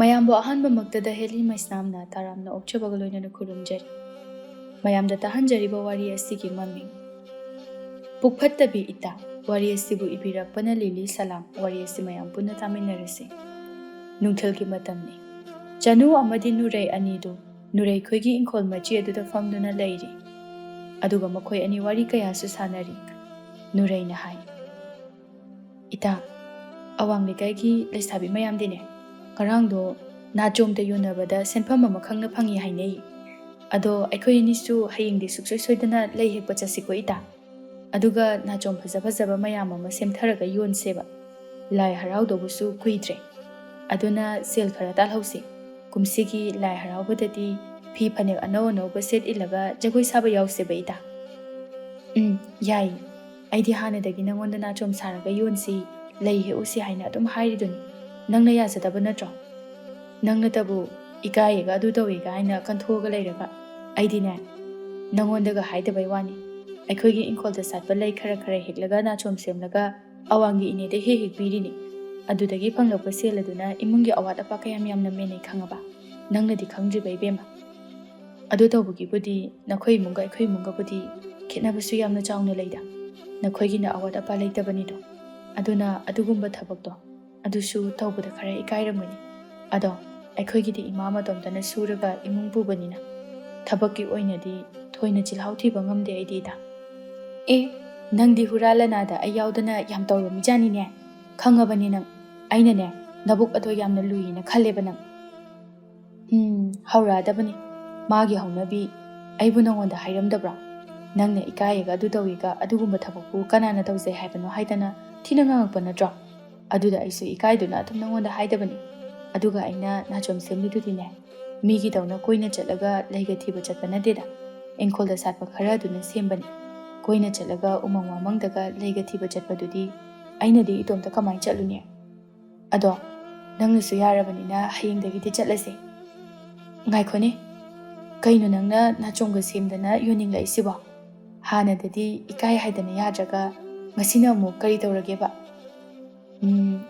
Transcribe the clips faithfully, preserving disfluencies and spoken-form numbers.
ꯃꯌꯥꯝꯕꯨ ꯑꯍꯥꯟꯕꯃꯛꯇꯗ ꯍꯦꯂꯤ ꯃꯩꯁꯅꯥꯝꯅ ꯇꯔꯥꯝꯅ ꯑꯣꯛꯆꯕꯒ ꯂꯣꯏꯅꯅ ꯈꯨꯔꯨꯝꯖꯔꯤ꯫ ꯃꯌꯥꯝꯗ ꯇꯥꯍꯟꯖꯔꯤꯕ ꯋꯥꯔꯤ ꯑꯁꯤꯒꯤ ꯃꯃꯤꯡ ꯄꯨꯛꯐꯠꯇꯕꯤ ꯏꯇꯥ꯫ ꯋꯥꯔꯤ ꯑꯁꯤꯕꯨ ꯏꯕꯤꯔꯛꯄꯅ ꯂꯤꯂꯤ ꯁꯂꯥꯝ꯫ ꯋꯥꯔꯤ ꯑꯁꯤ ꯃꯌꯥꯝ ꯄꯨꯟꯅ ꯇꯥꯃꯤꯟꯅꯔꯁꯤ꯫ ꯅꯨꯡꯊꯤꯜꯒꯤ ꯃꯇꯝꯅꯤ꯫ ꯆꯅꯨ ꯑꯃꯗꯤ ꯅꯨꯔꯩ ꯑꯅꯤꯗꯨ ꯅꯨꯔꯩꯈꯣꯏꯒꯤ ꯏꯪꯈꯣꯜ ꯃꯆꯤ ꯑꯗꯨꯗ ꯐꯝꯗꯨꯅ ꯂꯩꯔꯤ꯫ ꯑꯗꯨꯒ ꯃꯈꯣꯏ ꯑꯅꯤ ꯋꯥꯔꯤ ꯀꯌꯥꯁꯨ ꯁꯥꯟꯅꯔꯤ꯫ ꯅꯨꯔꯩꯅ ꯍꯥꯏ, "ꯏꯇꯥ, ꯑꯋꯥꯡ ꯂꯩꯀꯥꯏꯒꯤ ꯂꯩꯁꯥꯕꯤ ꯃꯌꯥꯝꯗꯤꯅꯦ, ꯉꯔꯥꯡꯗꯣ ꯅꯥꯆꯣꯝꯇ ꯌꯣꯟꯅꯕꯗ ꯁꯦꯟꯐꯝ ꯑꯃ ꯈꯪꯅ ꯐꯪꯉꯤ ꯍꯥꯏꯅꯩ꯫ ꯑꯗꯣ ꯑꯩꯈꯣꯏ ꯑꯅꯤꯁꯨ ꯍꯌꯦꯡꯗꯤ ꯁꯨꯡꯁꯣꯏ ꯁꯣꯏꯗꯅ ꯂꯩ ꯍꯦꯛꯄ ꯆꯠꯁꯤꯀꯣ ꯏꯇꯥ꯫ ꯑꯗꯨꯒ ꯅꯥꯆꯣꯝ ꯐꯖ ꯐꯖꯕ ꯃꯌꯥꯝ ꯑꯃ ꯁꯦꯝꯊꯔꯒ ꯌꯣꯟꯁꯦꯕ꯫ ꯂꯥꯏ ꯍꯔꯥꯎꯗꯧꯕꯁꯨ ꯀꯨꯏꯗ꯭ꯔꯦ꯫ ꯑꯗꯨꯅ ꯁꯦꯜ ꯈꯔ ꯇꯥꯜꯍꯧꯁꯦ꯫ ꯀꯨꯝꯁꯤꯒꯤ ꯂꯥꯏ ꯍꯔꯥꯎꯕꯗꯗꯤ ꯐꯤ ꯐꯅꯦꯛ ꯑꯅꯧ ꯑꯅꯧꯕ ꯁꯦꯠ ꯏꯜꯂꯒ ꯖꯒꯣꯏ ꯁꯥꯕ ꯌꯥꯎꯁꯦꯕ ꯏꯇꯥ꯫" "ꯎꯝ, ꯌꯥꯏ꯫ ꯑꯩꯗꯤ ꯍꯥꯟꯅꯗꯒꯤ ꯅꯪꯉꯣꯟꯗ ꯅꯥꯆꯣꯝ ꯁꯥꯔꯒ ꯌꯣꯟꯁꯤ, ꯂꯩ ꯍꯦꯛꯎꯁꯤ ꯍꯥꯏꯅ ꯑꯗꯨꯝ ꯍꯥꯏꯔꯤꯗꯨꯅꯤ꯫ ꯅꯪꯅ ꯌꯥꯖꯗꯕ ꯅꯠꯇ꯭ꯔꯣ? ꯅꯪꯅꯇꯕꯨ ꯏꯀꯥꯏꯌꯦꯒ ꯑꯗꯨ ꯇꯧꯋꯦꯒ ꯍꯥꯏꯅ ꯀꯟꯊꯣꯛꯑꯒ ꯂꯩꯔꯒ꯫ ꯑꯩꯗꯤꯅꯦ, ꯅꯪꯉꯣꯟꯗꯒ ꯍꯥꯏꯗꯕꯩ ꯋꯥꯅꯤ꯫ ꯑꯩꯈꯣꯏꯒꯤ ꯏꯪꯈꯣꯜꯗ ꯁꯥꯠꯄ ꯂꯩ ꯈꯔ ꯈꯔ ꯍꯦꯛꯂꯒ ꯅꯥꯆꯣꯝ ꯁꯦꯝꯂꯒ ꯑꯋꯥꯡꯒꯤ ꯏꯅꯦꯗ ꯍꯦꯛ ꯍꯦꯛ ꯄꯤꯔꯤꯅꯤ꯫ ꯑꯗꯨꯗꯒꯤ ꯐꯪꯂꯛꯄ ꯁꯦꯜ ꯑꯗꯨꯅ ꯏꯃꯨꯡꯒꯤ ꯑꯋꯥꯠ ꯑꯄꯥ ꯀꯌꯥꯝ ꯌꯥꯝꯅ ꯃꯦꯟꯅꯩ ꯈꯪꯉꯕ? ꯅꯪꯅꯗꯤ ꯈꯪꯗ꯭ꯔꯤꯕ ꯏꯕꯦꯝꯃ꯫ ꯑꯗꯨ ꯇꯧꯕꯒꯤꯕꯨꯗꯤ ꯅꯈꯣꯏ ꯏꯃꯨꯡꯒ ꯑꯩꯈꯣꯏ ꯏꯃꯨꯡꯒꯕꯨꯗꯤ ꯈꯦꯠꯅꯕꯁꯨ ꯌꯥꯝꯅ ꯆꯥꯎꯅ ꯂꯩꯗ꯫ ꯅꯈꯣꯏꯒꯤꯅ ꯑꯋꯥꯠ ꯑꯄꯥ ꯂꯩꯇꯕꯅꯤꯗꯣ꯫ ꯑꯗꯨꯅ ꯑꯗꯨꯒꯨꯝꯕ ꯊꯕꯛꯇꯣ ꯑꯗꯨꯁꯨ ꯇꯧꯕꯗ ꯈꯔ ꯏꯀꯥꯏꯔꯝꯒꯅꯤ꯫ ꯑꯗꯣ ꯑꯩꯈꯣꯏꯒꯤꯗꯤ ꯏꯃꯥ ꯃꯇꯣꯝꯇꯅ ꯁꯨꯔꯒ ꯏꯃꯨꯡ ꯄꯨꯕꯅꯤꯅ ꯊꯕꯛꯀꯤ ꯑꯣꯏꯅꯗꯤ ꯊꯣꯏꯅ ꯆꯤꯜꯍꯥꯎ ꯊꯤꯕ ꯉꯝꯗꯦ ꯑꯩꯗꯤ ꯏꯇꯥ꯫" "ꯑꯦ, ꯅꯪꯗꯤ ꯍꯨꯔꯥ ꯂꯅꯥꯗ ꯑꯩ ꯌꯥꯎꯗꯅ ꯌꯥꯝ ꯇꯧꯔꯝꯃꯤꯖꯥꯅꯤꯅꯦ꯫ ꯈꯪꯉꯕꯅꯤ ꯅꯪ꯫ ꯑꯩꯅꯅꯦ, ꯅꯕꯨꯛ ꯑꯗꯣ ꯌꯥꯝꯅ ꯂꯨꯏꯌꯦꯅ ꯈꯜꯂꯦꯕ ꯅꯪ꯫" "ꯎꯝ, ꯍꯧꯔꯛꯑꯗꯕꯅꯤ꯫ ꯃꯥꯒꯤ ꯍꯧꯅꯕꯤ ꯑꯩꯕꯨ ꯅꯉꯣꯟꯗ ꯍꯥꯏꯔꯝꯗꯕ꯭ꯔꯣ? ꯅꯪꯅ ꯏꯀꯥꯏꯌꯦꯒ ꯑꯗꯨ ꯇꯧꯋꯦꯒ ꯑꯗꯨꯒꯨꯝꯕ ꯊꯕꯛꯄꯨ ꯀꯅꯥꯅ ꯇꯧꯖꯩ ꯍꯥꯏꯕꯅꯣ ꯍꯥꯏꯗꯅ ꯊꯤꯅ ꯉꯥꯡꯉꯛꯄ ꯅꯠꯇ꯭ꯔꯣ? ꯑꯗꯨꯗ ꯑꯩꯁꯨ ꯏꯀꯥꯏꯗꯨꯅ ꯑꯗꯨꯝ ꯅꯉꯣꯟꯗ ꯍꯥꯏꯗꯕꯅꯤ꯫ ꯑꯗꯨꯒ ꯑꯩꯅ ꯅꯥꯆꯣꯝ ꯁꯦꯝꯂꯤꯗꯨꯗꯤꯅꯦ, ꯃꯤꯒꯤꯗꯧꯅ ꯀꯣꯏꯅ ꯆꯠꯂꯒ ꯂꯩꯒ ꯊꯤꯕ ꯆꯠꯄ ꯅꯠꯇꯦꯗ꯫ ꯏꯪꯈꯣꯜꯗ ꯁꯥꯠꯄ ꯈꯔ ꯑꯗꯨꯅ ꯁꯦꯝꯕꯅꯤ꯫ ꯀꯣꯏꯅ ꯆꯠꯂꯒ ꯎꯃꯪ ꯋꯥꯃꯪꯗꯒ ꯂꯩꯒ ꯊꯤꯕ ꯆꯠꯄꯗꯨꯗꯤ ꯑꯩꯅꯗꯤ ꯏꯇꯣꯝꯇ ꯀꯃꯥꯏꯅ ꯆꯠꯂꯨꯅꯤ? ꯑꯗꯣ ꯅꯪꯅꯁꯨ ꯌꯥꯔꯕꯅꯤꯅ ꯍꯌꯦꯡꯗꯒꯤꯗꯤ ꯆꯠꯂꯁꯦ꯫" "ꯉꯥꯏꯈꯣꯅꯦ, ꯀꯩꯅꯣ ꯅꯪꯅ ꯅꯥꯆꯣꯝꯒ ꯁꯦꯝꯗꯅ ꯌꯣꯟꯅꯤꯡꯂꯛꯏꯁꯤꯕꯣ? ꯍꯥꯟꯅꯗꯗꯤ ꯏꯀꯥꯏ ꯍꯥꯏꯗꯅ ꯌꯥꯗ꯭ꯔꯒ ꯉꯁꯤꯅ ꯑꯃꯨꯛ ꯀꯔꯤ ꯇꯧꯔꯒꯦꯕ?" "ꯎꯝ,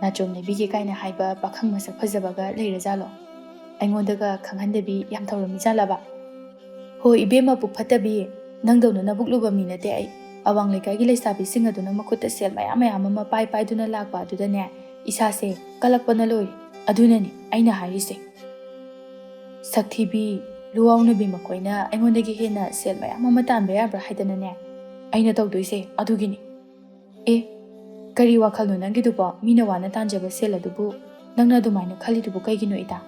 ꯅꯥꯆꯣꯝ ꯂꯩꯕꯤꯒꯦ ꯀꯥꯏꯅ ꯍꯥꯏꯕ ꯄꯥꯈꯪ ꯃꯁꯛ ꯐꯖꯕꯒ ꯂꯩꯔꯖꯥꯠꯂꯣ? ꯑꯩꯉꯣꯟꯗꯒ ꯈꯪꯍꯟꯗꯕꯤ ꯌꯥꯝ ꯇꯧꯔꯝꯃꯤꯖꯥꯠꯂꯕ? ꯍꯣ ꯏꯕꯦꯝꯃ ꯄꯨꯛ ꯐꯠꯇꯕꯤ, ꯅꯪꯗꯧꯅ ꯅꯕꯨꯛ ꯂꯨꯕ ꯃꯤ ꯅꯠꯇꯦ ꯑꯩ꯫ ꯑꯋꯥꯡ ꯂꯩꯀꯥꯏꯒꯤ ꯂꯩꯁꯥꯕꯤꯁꯤꯡ ꯑꯗꯨꯅ ꯃꯈꯨꯠꯇ ꯁꯦꯜ ꯃꯌꯥꯝ ꯃꯌꯥꯝ ꯑꯃ ꯄꯥꯏ ꯄꯥꯏꯗꯨꯅ ꯂꯥꯛꯄ ꯑꯗꯨꯗꯅꯦ, ꯏꯁꯥꯁꯦ ꯀꯜꯂꯛꯄꯅ ꯂꯣꯏꯔꯦ꯫ ꯑꯗꯨꯅꯅꯤ ꯑꯩꯅ ꯍꯥꯏꯔꯤꯁꯦ꯫ ꯁꯛꯊꯤꯕꯤ, ꯂꯨꯋꯥꯎꯅꯕꯤ ꯃꯈꯣꯏꯅ ꯑꯩꯉꯣꯟꯗꯒꯤ ꯍꯦꯟꯅ ꯁꯦꯜ ꯃꯌꯥꯝ ꯑꯃ ꯇꯥꯟꯕ ꯌꯥꯕ꯭ꯔꯥ ꯍꯥꯏꯗꯅꯅꯦ ꯑꯩꯅ ꯇꯧꯗꯣꯏꯁꯦ ꯑꯗꯨꯒꯤꯅꯤ꯫ ꯑꯦ, ꯀꯔꯤ ꯋꯥꯈꯜꯅꯣ ꯅꯪꯒꯤꯗꯨꯕꯣ? ꯃꯤꯅ ꯋꯥꯅ ꯇꯥꯟꯖꯕ ꯁꯦꯜ ꯑꯗꯨꯕꯨ ꯅꯪꯅ ꯑꯗꯨꯃꯥꯏꯅ ꯈꯜꯂꯤꯗꯨꯕꯨ ꯀꯩꯒꯤꯅꯣ ꯏꯇꯥ?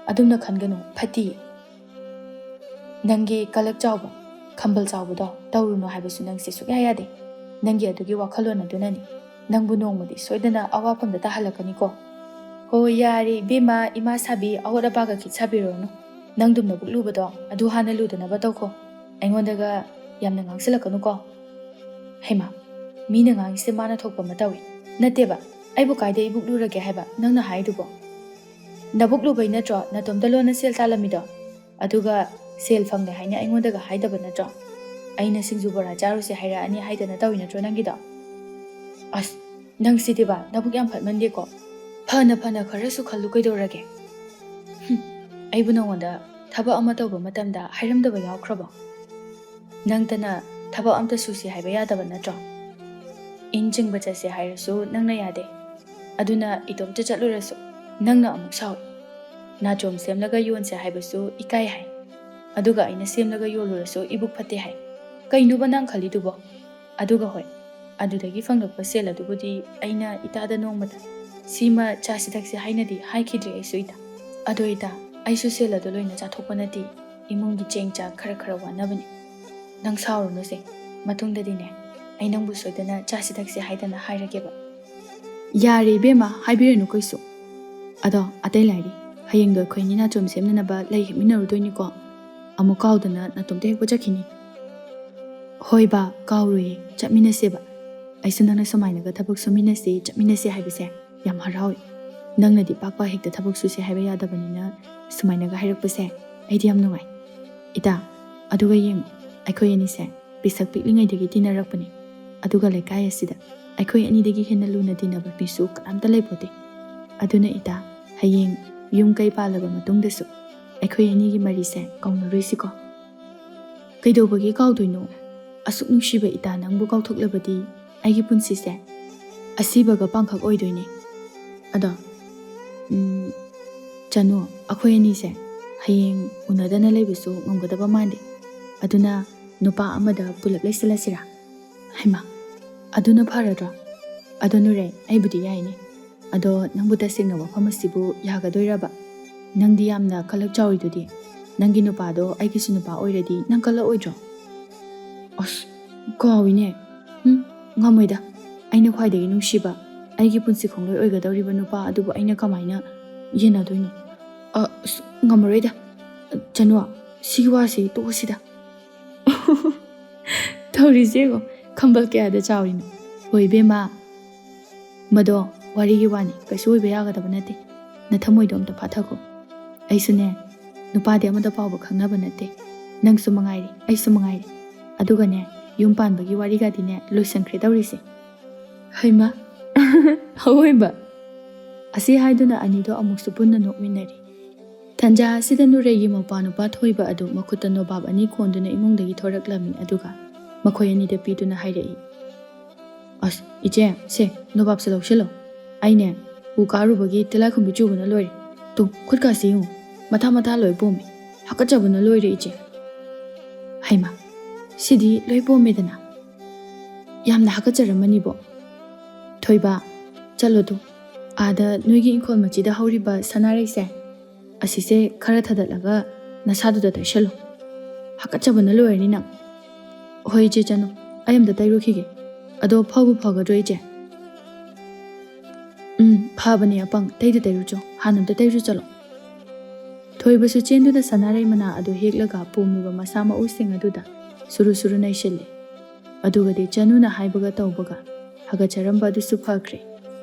ꯑꯗꯨꯝꯅ ꯈꯟꯒꯅꯨ, ꯐꯠꯇꯤꯌꯦ꯫ ꯅꯪꯒꯤ ꯀꯂꯛ ꯆꯥꯎꯕ, ꯈꯝꯕꯜ ꯆꯥꯎꯕꯗꯣ ꯇꯧꯔꯨꯅꯨ ꯍꯥꯏꯕꯁꯨ ꯅꯪꯁꯦ ꯁꯨꯛꯌꯥ ꯌꯥꯗꯦ꯫ ꯅꯪꯒꯤ ꯑꯗꯨꯒꯤ ꯋꯥꯈꯜꯂꯣꯟ ꯑꯗꯨꯅꯅꯤ ꯅꯪꯕꯨ ꯅꯣꯡꯃꯗꯤ ꯁꯣꯏꯗꯅ ꯑꯋꯥꯐꯝꯗ ꯇꯥꯍꯜꯂꯛꯀꯅꯤꯀꯣ꯫ ꯍꯣ ꯌꯥꯔꯦ ꯏꯕꯦꯝꯃ, ꯏꯃꯥ ꯁꯥꯕꯤ, ꯑꯋꯥꯠ ꯑꯄꯥꯒ ꯈꯤꯠ ꯁꯥꯕꯤꯔꯨꯔꯅꯨ꯫ ꯅꯪꯗꯨꯝ ꯅꯕꯨꯛ ꯂꯨꯕꯗꯣ ꯑꯗꯨ ꯍꯥꯟꯅ ꯂꯨꯗꯅꯕ ꯇꯧꯈꯣ꯫ ꯑꯩꯉꯣꯟꯗꯒ ꯌꯥꯝꯅ ꯉꯥꯡꯁꯤꯜꯂꯛꯀꯅꯨꯀꯣ꯫ ꯍꯩꯃꯥ, ꯃꯤꯅ ꯉꯥꯡꯉꯤꯁꯦ ꯃꯥꯅ ꯊꯣꯛꯄ ꯑꯃ ꯇꯧꯏ꯫ ꯅꯠꯇꯦꯕ, ꯑꯩꯕꯨ ꯀꯥꯏꯗ ꯏꯕꯨꯛ ꯂꯨꯔꯒꯦ ꯍꯥꯏꯕ ꯅꯪꯅ ꯍꯥꯏꯗꯨꯕꯣ? ꯅꯕꯨꯛ ꯂꯨꯕꯩ ꯅꯠꯇ꯭ꯔꯣ ꯅꯇꯣꯝꯇ ꯂꯣꯟꯅ ꯁꯦꯜ ꯇꯥꯜꯂꯝꯃꯤꯗꯣ? ꯑꯗꯨꯒ ꯁꯦꯜ ꯐꯪꯂꯦ ꯍꯥꯏꯅ ꯑꯩꯉꯣꯟꯗꯒ ꯍꯥꯏꯗꯕ ꯅꯠꯇ꯭ꯔꯣ? ꯑꯩꯅ ꯁꯤꯡꯖꯨ ꯕꯣꯔꯥ ꯆꯥꯔꯨꯁꯦ ꯍꯥꯏꯔꯛꯑꯅꯤ ꯍꯥꯏꯗꯅ ꯇꯧꯏ ꯅꯠꯇ꯭ꯔꯣ ꯅꯪꯒꯤꯗꯣ? ꯑꯁ, ꯅꯪꯁꯤꯗꯤꯕ ꯅꯕꯨꯛ ꯌꯥꯝ ꯐꯠꯃꯟꯗꯦꯀꯣ꯫ ꯐꯅ ꯐꯅ ꯈꯔꯁꯨ ꯈꯜꯂꯨ ꯀꯩꯗꯧꯔꯒꯦ? ꯍꯨꯝ, ꯑꯩꯕꯨ ꯅꯉꯣꯟꯗ ꯊꯕꯛ ꯑꯃ ꯇꯧꯕ ꯃꯇꯝꯗ ꯍꯥꯏꯔꯝꯗꯕ ꯌꯥꯎꯈ꯭ꯔꯕꯣ? ꯅꯪꯇꯅ ꯊꯕꯛ ꯑꯝꯇ ꯁꯨꯁꯤ ꯍꯥꯏꯕ ꯌꯥꯗꯕ ꯅꯠꯇ꯭ꯔꯣ? ꯏꯟ ꯆꯤꯡꯕ ꯆꯠꯁꯦ ꯍꯥꯏꯔꯁꯨ ꯅꯪꯅ ꯌꯥꯗꯦ꯫ ꯑꯗꯨꯅ ꯏꯇꯣꯝꯇ ꯆꯠꯂꯨꯔꯁꯨ ꯅꯪꯅ ꯑꯃꯨꯛ ꯁꯥꯎꯏ꯫ ꯅꯥꯆꯣꯝ ꯁꯦꯝꯂꯒ ꯌꯣꯟꯁꯦ ꯍꯥꯏꯕꯁꯨ ꯏꯀꯥꯏ ꯍꯥꯏ꯫ ꯑꯗꯨꯒ ꯑꯩꯅ ꯁꯦꯝꯂꯒ ꯌꯣꯜꯂꯨꯔꯁꯨ ꯏꯕꯨꯛ ꯐꯠꯇꯦ ꯍꯥꯏ꯫ ꯀꯩꯅꯣꯕ ꯅꯪ ꯈꯜꯂꯤꯗꯨꯕꯣ? ꯑꯗꯨꯒ ꯍꯣꯏ, ꯑꯗꯨꯗꯒꯤ ꯐꯪꯂꯛꯄ ꯁꯦꯜ ꯑꯗꯨꯕꯨꯗꯤ ꯑꯩꯅ ꯏꯇꯥꯗ ꯅꯣꯡꯃꯇ ꯁꯤꯃ ꯆꯥꯁꯤ ꯊꯛꯁꯤ ꯍꯥꯏꯅꯗꯤ ꯍꯥꯏꯈꯤꯗ꯭ꯔꯤ ꯑꯩꯁꯨ ꯏꯇꯥ꯫ ꯑꯗꯣ ꯏꯇꯥ, ꯑꯩꯁꯨ ꯁꯦꯜ ꯑꯗꯨ ꯂꯣꯏꯅ ꯆꯥꯊꯣꯛꯄ ꯅꯠꯇꯦ, ꯏꯃꯨꯡꯒꯤ ꯆꯦꯡ ꯆꯥꯛ ꯈꯔ ꯈꯔ ꯋꯥꯅꯕꯅꯤ꯫ ꯅꯪ ꯁꯥꯎꯔꯨꯅꯨꯁꯦ, ꯃꯇꯨꯡꯗꯗꯤꯅꯦ ꯑꯩ ꯅꯪꯕꯨ ꯁꯣꯏꯗꯅ ꯆꯥꯁꯤ ꯊꯛꯁꯤ ꯍꯥꯏꯗꯅ ꯍꯥꯏꯔꯒꯦꯕ꯫ ꯌꯥꯔꯦ ꯏꯕꯦꯝꯃ, ꯍꯥꯏꯕꯤꯔꯅꯨ ꯀꯩꯁꯨ꯫ ꯑꯗꯣ ꯑꯇꯩ ꯂꯥꯏꯔꯤ, ꯍꯌꯦꯡꯗꯣ ꯑꯩꯈꯣꯏ ꯑꯅꯤ ꯅꯥꯆꯣꯝ ꯁꯦꯝꯅꯅꯕ ꯂꯩ ꯍꯦꯛꯃꯤꯟꯅꯔꯨꯗꯣꯏꯅꯤꯀꯣ꯫ ꯑꯃꯨꯛ ꯀꯥꯎꯗꯅ ꯅꯥꯇꯣꯝꯇ ꯍꯦꯛꯄ ꯆꯠꯈꯤꯅꯤ꯫ ꯍꯣꯏ ꯕꯥ, ꯀꯥꯎꯔꯣꯏꯌꯦ, ꯆꯠꯃꯤꯟꯅꯁꯦꯕ꯫ ꯑꯩꯁꯨ ꯅꯪꯅ ꯁꯨꯃꯥꯏꯅꯒ ꯊꯕꯛ ꯁꯨꯃꯤꯟꯅꯁꯤ, ꯆꯠꯃꯤꯟꯅꯁꯤ ꯍꯥꯏꯕꯁꯦ ꯌꯥꯝ ꯍꯔꯥꯎꯏ꯫ ꯅꯪꯅꯗꯤ ꯄꯥꯛ ꯄꯥꯛ ꯍꯦꯛꯇ ꯊꯕꯛ ꯁꯨꯁꯦ ꯍꯥꯏꯕ ꯌꯥꯗꯕꯅꯤꯅ ꯁꯨꯃꯥꯏꯅꯒ ꯍꯥꯏꯔꯛꯄꯁꯦ ꯑꯩꯗꯤ ꯌꯥꯝ ꯅꯨꯡꯉꯥꯏ꯫ ꯏꯇꯥ, ꯑꯗꯨꯒ ꯌꯦꯡꯉꯨ, ꯑꯩꯈꯣꯏ ꯑꯅꯤꯁꯦ ꯄꯤꯁꯛ ꯄꯤꯛꯂꯤꯉꯩꯗꯒꯤ ꯇꯤꯟꯅꯔꯛꯄꯅꯤ꯫ ꯑꯗꯨꯒ ꯂꯩꯀꯥꯏ ꯑꯁꯤꯗ ꯑꯩꯈꯣꯏ ꯑꯅꯤꯗꯒꯤ ꯍꯦꯟꯅ ꯂꯨꯅ ꯇꯤꯟꯅꯕ ꯃꯤꯁꯨ ꯀꯅꯥꯝꯇ ꯂꯩꯄꯣꯠꯇꯦ꯫ ꯑꯗꯨꯅ ꯏꯇꯥ, ꯍꯌꯦꯡ ꯌꯨꯝ ꯀꯩ ꯄꯥꯜꯂꯕ ꯃꯇꯨꯡꯗꯁꯨ ꯑꯩꯈꯣꯏ ꯑꯅꯤꯒꯤ ꯃꯔꯤꯁꯦ ꯀꯥꯎꯅꯔꯣꯏꯁꯤꯀꯣ꯫ ꯀꯩꯗꯧꯕꯒꯤ ꯀꯥꯎꯗꯣꯏꯅꯣ? ꯑꯁꯨꯛ ꯅꯨꯡꯁꯤꯕ ꯏꯇꯥ ꯅꯪꯕꯨ ꯀꯥꯎꯊꯣꯛꯂꯕꯗꯤ ꯑꯩꯒꯤ ꯄꯨꯟꯁꯤꯁꯦ ꯑꯁꯤꯕꯒ ꯄꯥꯡꯈꯛ ꯑꯣꯏꯗꯣꯏꯅꯦ꯫ ꯑꯗꯣ, ꯎꯝ, ꯆꯅꯨ, ꯑꯩꯈꯣꯏ ꯑꯅꯤꯁꯦ ꯍꯌꯦꯡ ꯎꯅꯗꯅ ꯂꯩꯕꯁꯨ ꯉꯝꯒꯗꯕ ꯃꯥꯟꯗꯦ꯫ ꯑꯗꯨꯅ ꯅꯨꯄꯥ ꯑꯃꯗ ꯄꯨꯂꯞ ꯂꯩꯁꯤꯜꯂꯁꯤꯔꯥ? ꯍꯩꯃꯥ, ꯑꯗꯨꯅ ꯐꯔꯗ꯭ꯔꯣ? ꯑꯗꯣ ꯅꯨꯔꯦ, ꯑꯩꯕꯨꯗꯤ ꯌꯥꯏꯅꯦ꯫ ꯑꯗꯣ ꯅꯪꯕꯨ ꯇꯁꯦꯡꯅ ꯋꯥꯐꯝ ꯑꯁꯤꯕꯨ ꯌꯥꯒꯗꯣꯏꯔꯕ? ꯅꯪꯗꯤ ꯌꯥꯝꯅ ꯀꯂꯛ ꯆꯥꯎꯔꯤꯗꯨꯗꯤ꯫ ꯅꯪꯒꯤ ꯅꯨꯄꯥꯗꯣ ꯑꯩꯒꯤꯁꯨ ꯅꯨꯄꯥ ꯑꯣꯏꯔꯗꯤ ꯅꯪ ꯀꯂꯛꯑꯣꯏꯗ꯭ꯔꯣ? ꯑꯁ, ꯀꯥꯎꯏꯅꯦ꯫ ꯎꯝ, ꯉꯝꯃꯣꯏꯗ꯫ ꯑꯩꯅ ꯈ꯭ꯋꯥꯏꯗꯒꯤ ꯅꯨꯡꯁꯤꯕ, ꯑꯩꯒꯤ ꯄꯨꯟꯁꯤ ꯈꯣꯡꯂꯣꯏ ꯑꯣꯏꯒꯗꯧꯔꯤꯕ ꯅꯨꯄꯥ ꯑꯗꯨꯕꯨ ꯑꯩꯅ ꯀꯃꯥꯏꯅ ꯌꯦꯟꯅꯗꯣꯏꯅꯣ? ꯑ, ꯑꯁ, ꯉꯝꯃꯔꯣꯏꯗ꯫ ꯆꯅꯨ, ꯁꯤꯒꯤ ꯋꯥꯁꯤ ꯇꯣꯛꯑꯁꯤꯗ꯫ ꯇꯧꯔꯤꯁꯦ ꯌꯦꯡꯉꯣ, ꯈꯝꯕꯜ ꯀꯌꯥꯗ ꯆꯥꯎꯔꯤꯅꯣ꯫ ꯍꯣꯏ ꯏꯕꯦꯝꯃ, ꯃꯗꯣ ꯋꯥꯔꯤꯒꯤ ꯋꯥꯅꯤ, ꯀꯩꯁꯨ ꯑꯣꯏꯕ ꯌꯥꯒꯗꯕ ꯅꯠꯇꯦ꯫ ꯅꯊꯃꯣꯏꯗꯣ ꯑꯝꯇ ꯐꯥꯊꯈꯣ꯫ ꯑꯩꯁꯨꯅꯦ, ꯅꯨꯄꯥꯗꯤ ꯑꯃꯗ ꯐꯥꯎꯕ ꯈꯪꯅꯕ ꯅꯠꯇꯦ꯫ ꯅꯪꯁꯨ ꯃꯉꯥꯏꯔꯦ, ꯑꯩꯁꯨ ꯃꯉꯥꯏꯔꯦ꯫ ꯑꯗꯨꯒꯅꯦ, ꯌꯨꯝ ꯄꯥꯟꯕꯒꯤ ꯋꯥꯔꯤꯒꯗꯤꯅꯦ ꯂꯣꯏꯁꯟꯈ꯭ꯔꯦ ꯇꯧꯔꯤꯁꯦ꯫ ꯍꯩꯃ! ꯑꯋꯣꯏꯕ! ꯑꯁꯤ ꯍꯥꯏꯗꯨꯅ ꯑꯅꯤꯗꯣ ꯑꯃꯨꯛꯁꯨ ꯄꯨꯟꯅ ꯅꯣꯛꯃꯤꯟꯅꯔꯤ꯫ ꯇꯟꯖꯥ ꯑꯁꯤꯗ ꯅꯨꯔꯩꯒꯤ ꯃꯧꯄꯥ ꯅꯨꯄꯥ ꯊꯣꯏꯕ ꯑꯗꯨ ꯃꯈꯨꯠꯇ ꯅꯣꯕꯥꯞ ꯑꯅꯤ ꯀꯣꯟꯗꯨꯅ ꯏꯃꯨꯡꯗꯒꯤ ꯊꯣꯔꯛꯂꯝꯃꯤ, ꯑꯗꯨꯒ ꯃꯈꯣꯏ ꯑꯅꯤꯗ ꯄꯤꯗꯨꯅ ꯍꯥꯏꯔꯛꯏ, "ꯑꯁ, ꯏꯆꯦ, ꯁꯦ, ꯅꯣꯕꯥꯞꯁꯦ ꯂꯧꯁꯤꯜꯂꯣ꯫ ꯑꯩꯅꯦ, ꯎ ꯀꯥꯔꯨꯕꯒꯤ ꯇꯤꯜꯂꯥꯏꯈꯨꯝꯕꯤ ꯆꯨꯕꯅ ꯂꯣꯏꯔꯦ꯫ ꯇꯨ, ꯈꯨꯠꯀꯥꯁꯤ ꯌꯦꯡꯉꯨ, ꯃꯊꯥ ꯃꯊꯥ ꯂꯣꯏ ꯄꯣꯝꯃꯤ꯫ ꯍꯥꯀꯠꯆꯕꯅ ꯂꯣꯏꯔꯦ, ꯏꯆꯦ꯫" ꯍꯩꯃꯥ, ꯁꯤꯗꯤ ꯂꯣꯏ ꯄꯣꯝꯃꯦꯗꯅ꯫ ꯌꯥꯝꯅ ꯍꯥꯀꯠꯆꯔꯝꯃꯅꯤꯕꯣ꯫ ꯊꯣꯏꯕ, ꯆꯠꯂꯣ ꯇꯨ, ꯑꯥꯗ ꯅꯣꯏꯒꯤ ꯏꯪꯈꯣꯜ ꯃꯆꯤꯗ ꯍꯧꯔꯤꯕ ꯁꯅꯥꯔꯩꯁꯦ, ꯑꯁꯤꯁꯦ ꯈꯔ ꯊꯥꯗꯠꯂꯒ ꯅꯁꯥꯗꯨꯗ ꯇꯩꯁꯜꯂꯨ꯫ ꯍꯥꯀꯠꯆꯕꯅ ꯂꯣꯏꯔꯅꯤ ꯅꯪ꯫ ꯍꯣꯏ ꯏꯆꯦ ꯆꯅꯨ, ꯑꯩ ꯑꯝꯇ ꯇꯩꯔꯨꯈꯤꯒꯦ꯫ ꯑꯗꯣ ꯐꯕꯨ ꯐꯒꯗ꯭ꯔꯣ ꯏꯆꯦ? ꯎꯝ, ꯐꯕꯅꯦ ꯑꯄꯪ, ꯇꯩꯗ ꯇꯩꯔꯨꯆꯣ, ꯍꯥꯟꯅ ꯑꯝꯇ ꯇꯩꯔꯨ ꯆꯠꯂꯣ꯫ ꯊꯣꯏꯕꯁꯨ ꯆꯦꯟꯗꯨꯅ ꯁꯅꯥꯔꯩ ꯃꯅꯥ ꯑꯗꯨ ꯍꯦꯛꯂꯒ ꯄꯣꯝꯃꯤꯕ ꯃꯁꯥ ꯃꯎꯁꯤꯡ ꯑꯗꯨꯗ ꯁꯨꯔꯨ ꯁꯨꯔꯨ ꯅꯩꯁꯤꯜꯂꯦ꯫ ꯑꯗꯨꯒꯗꯤ ꯆꯅꯨꯅ ꯍꯥꯏꯕꯒ ꯇꯧꯕꯒ ꯍꯥꯒꯠꯆꯔꯝꯕ ꯑꯗꯨꯁꯨ ꯐꯈ꯭ꯔꯦ꯫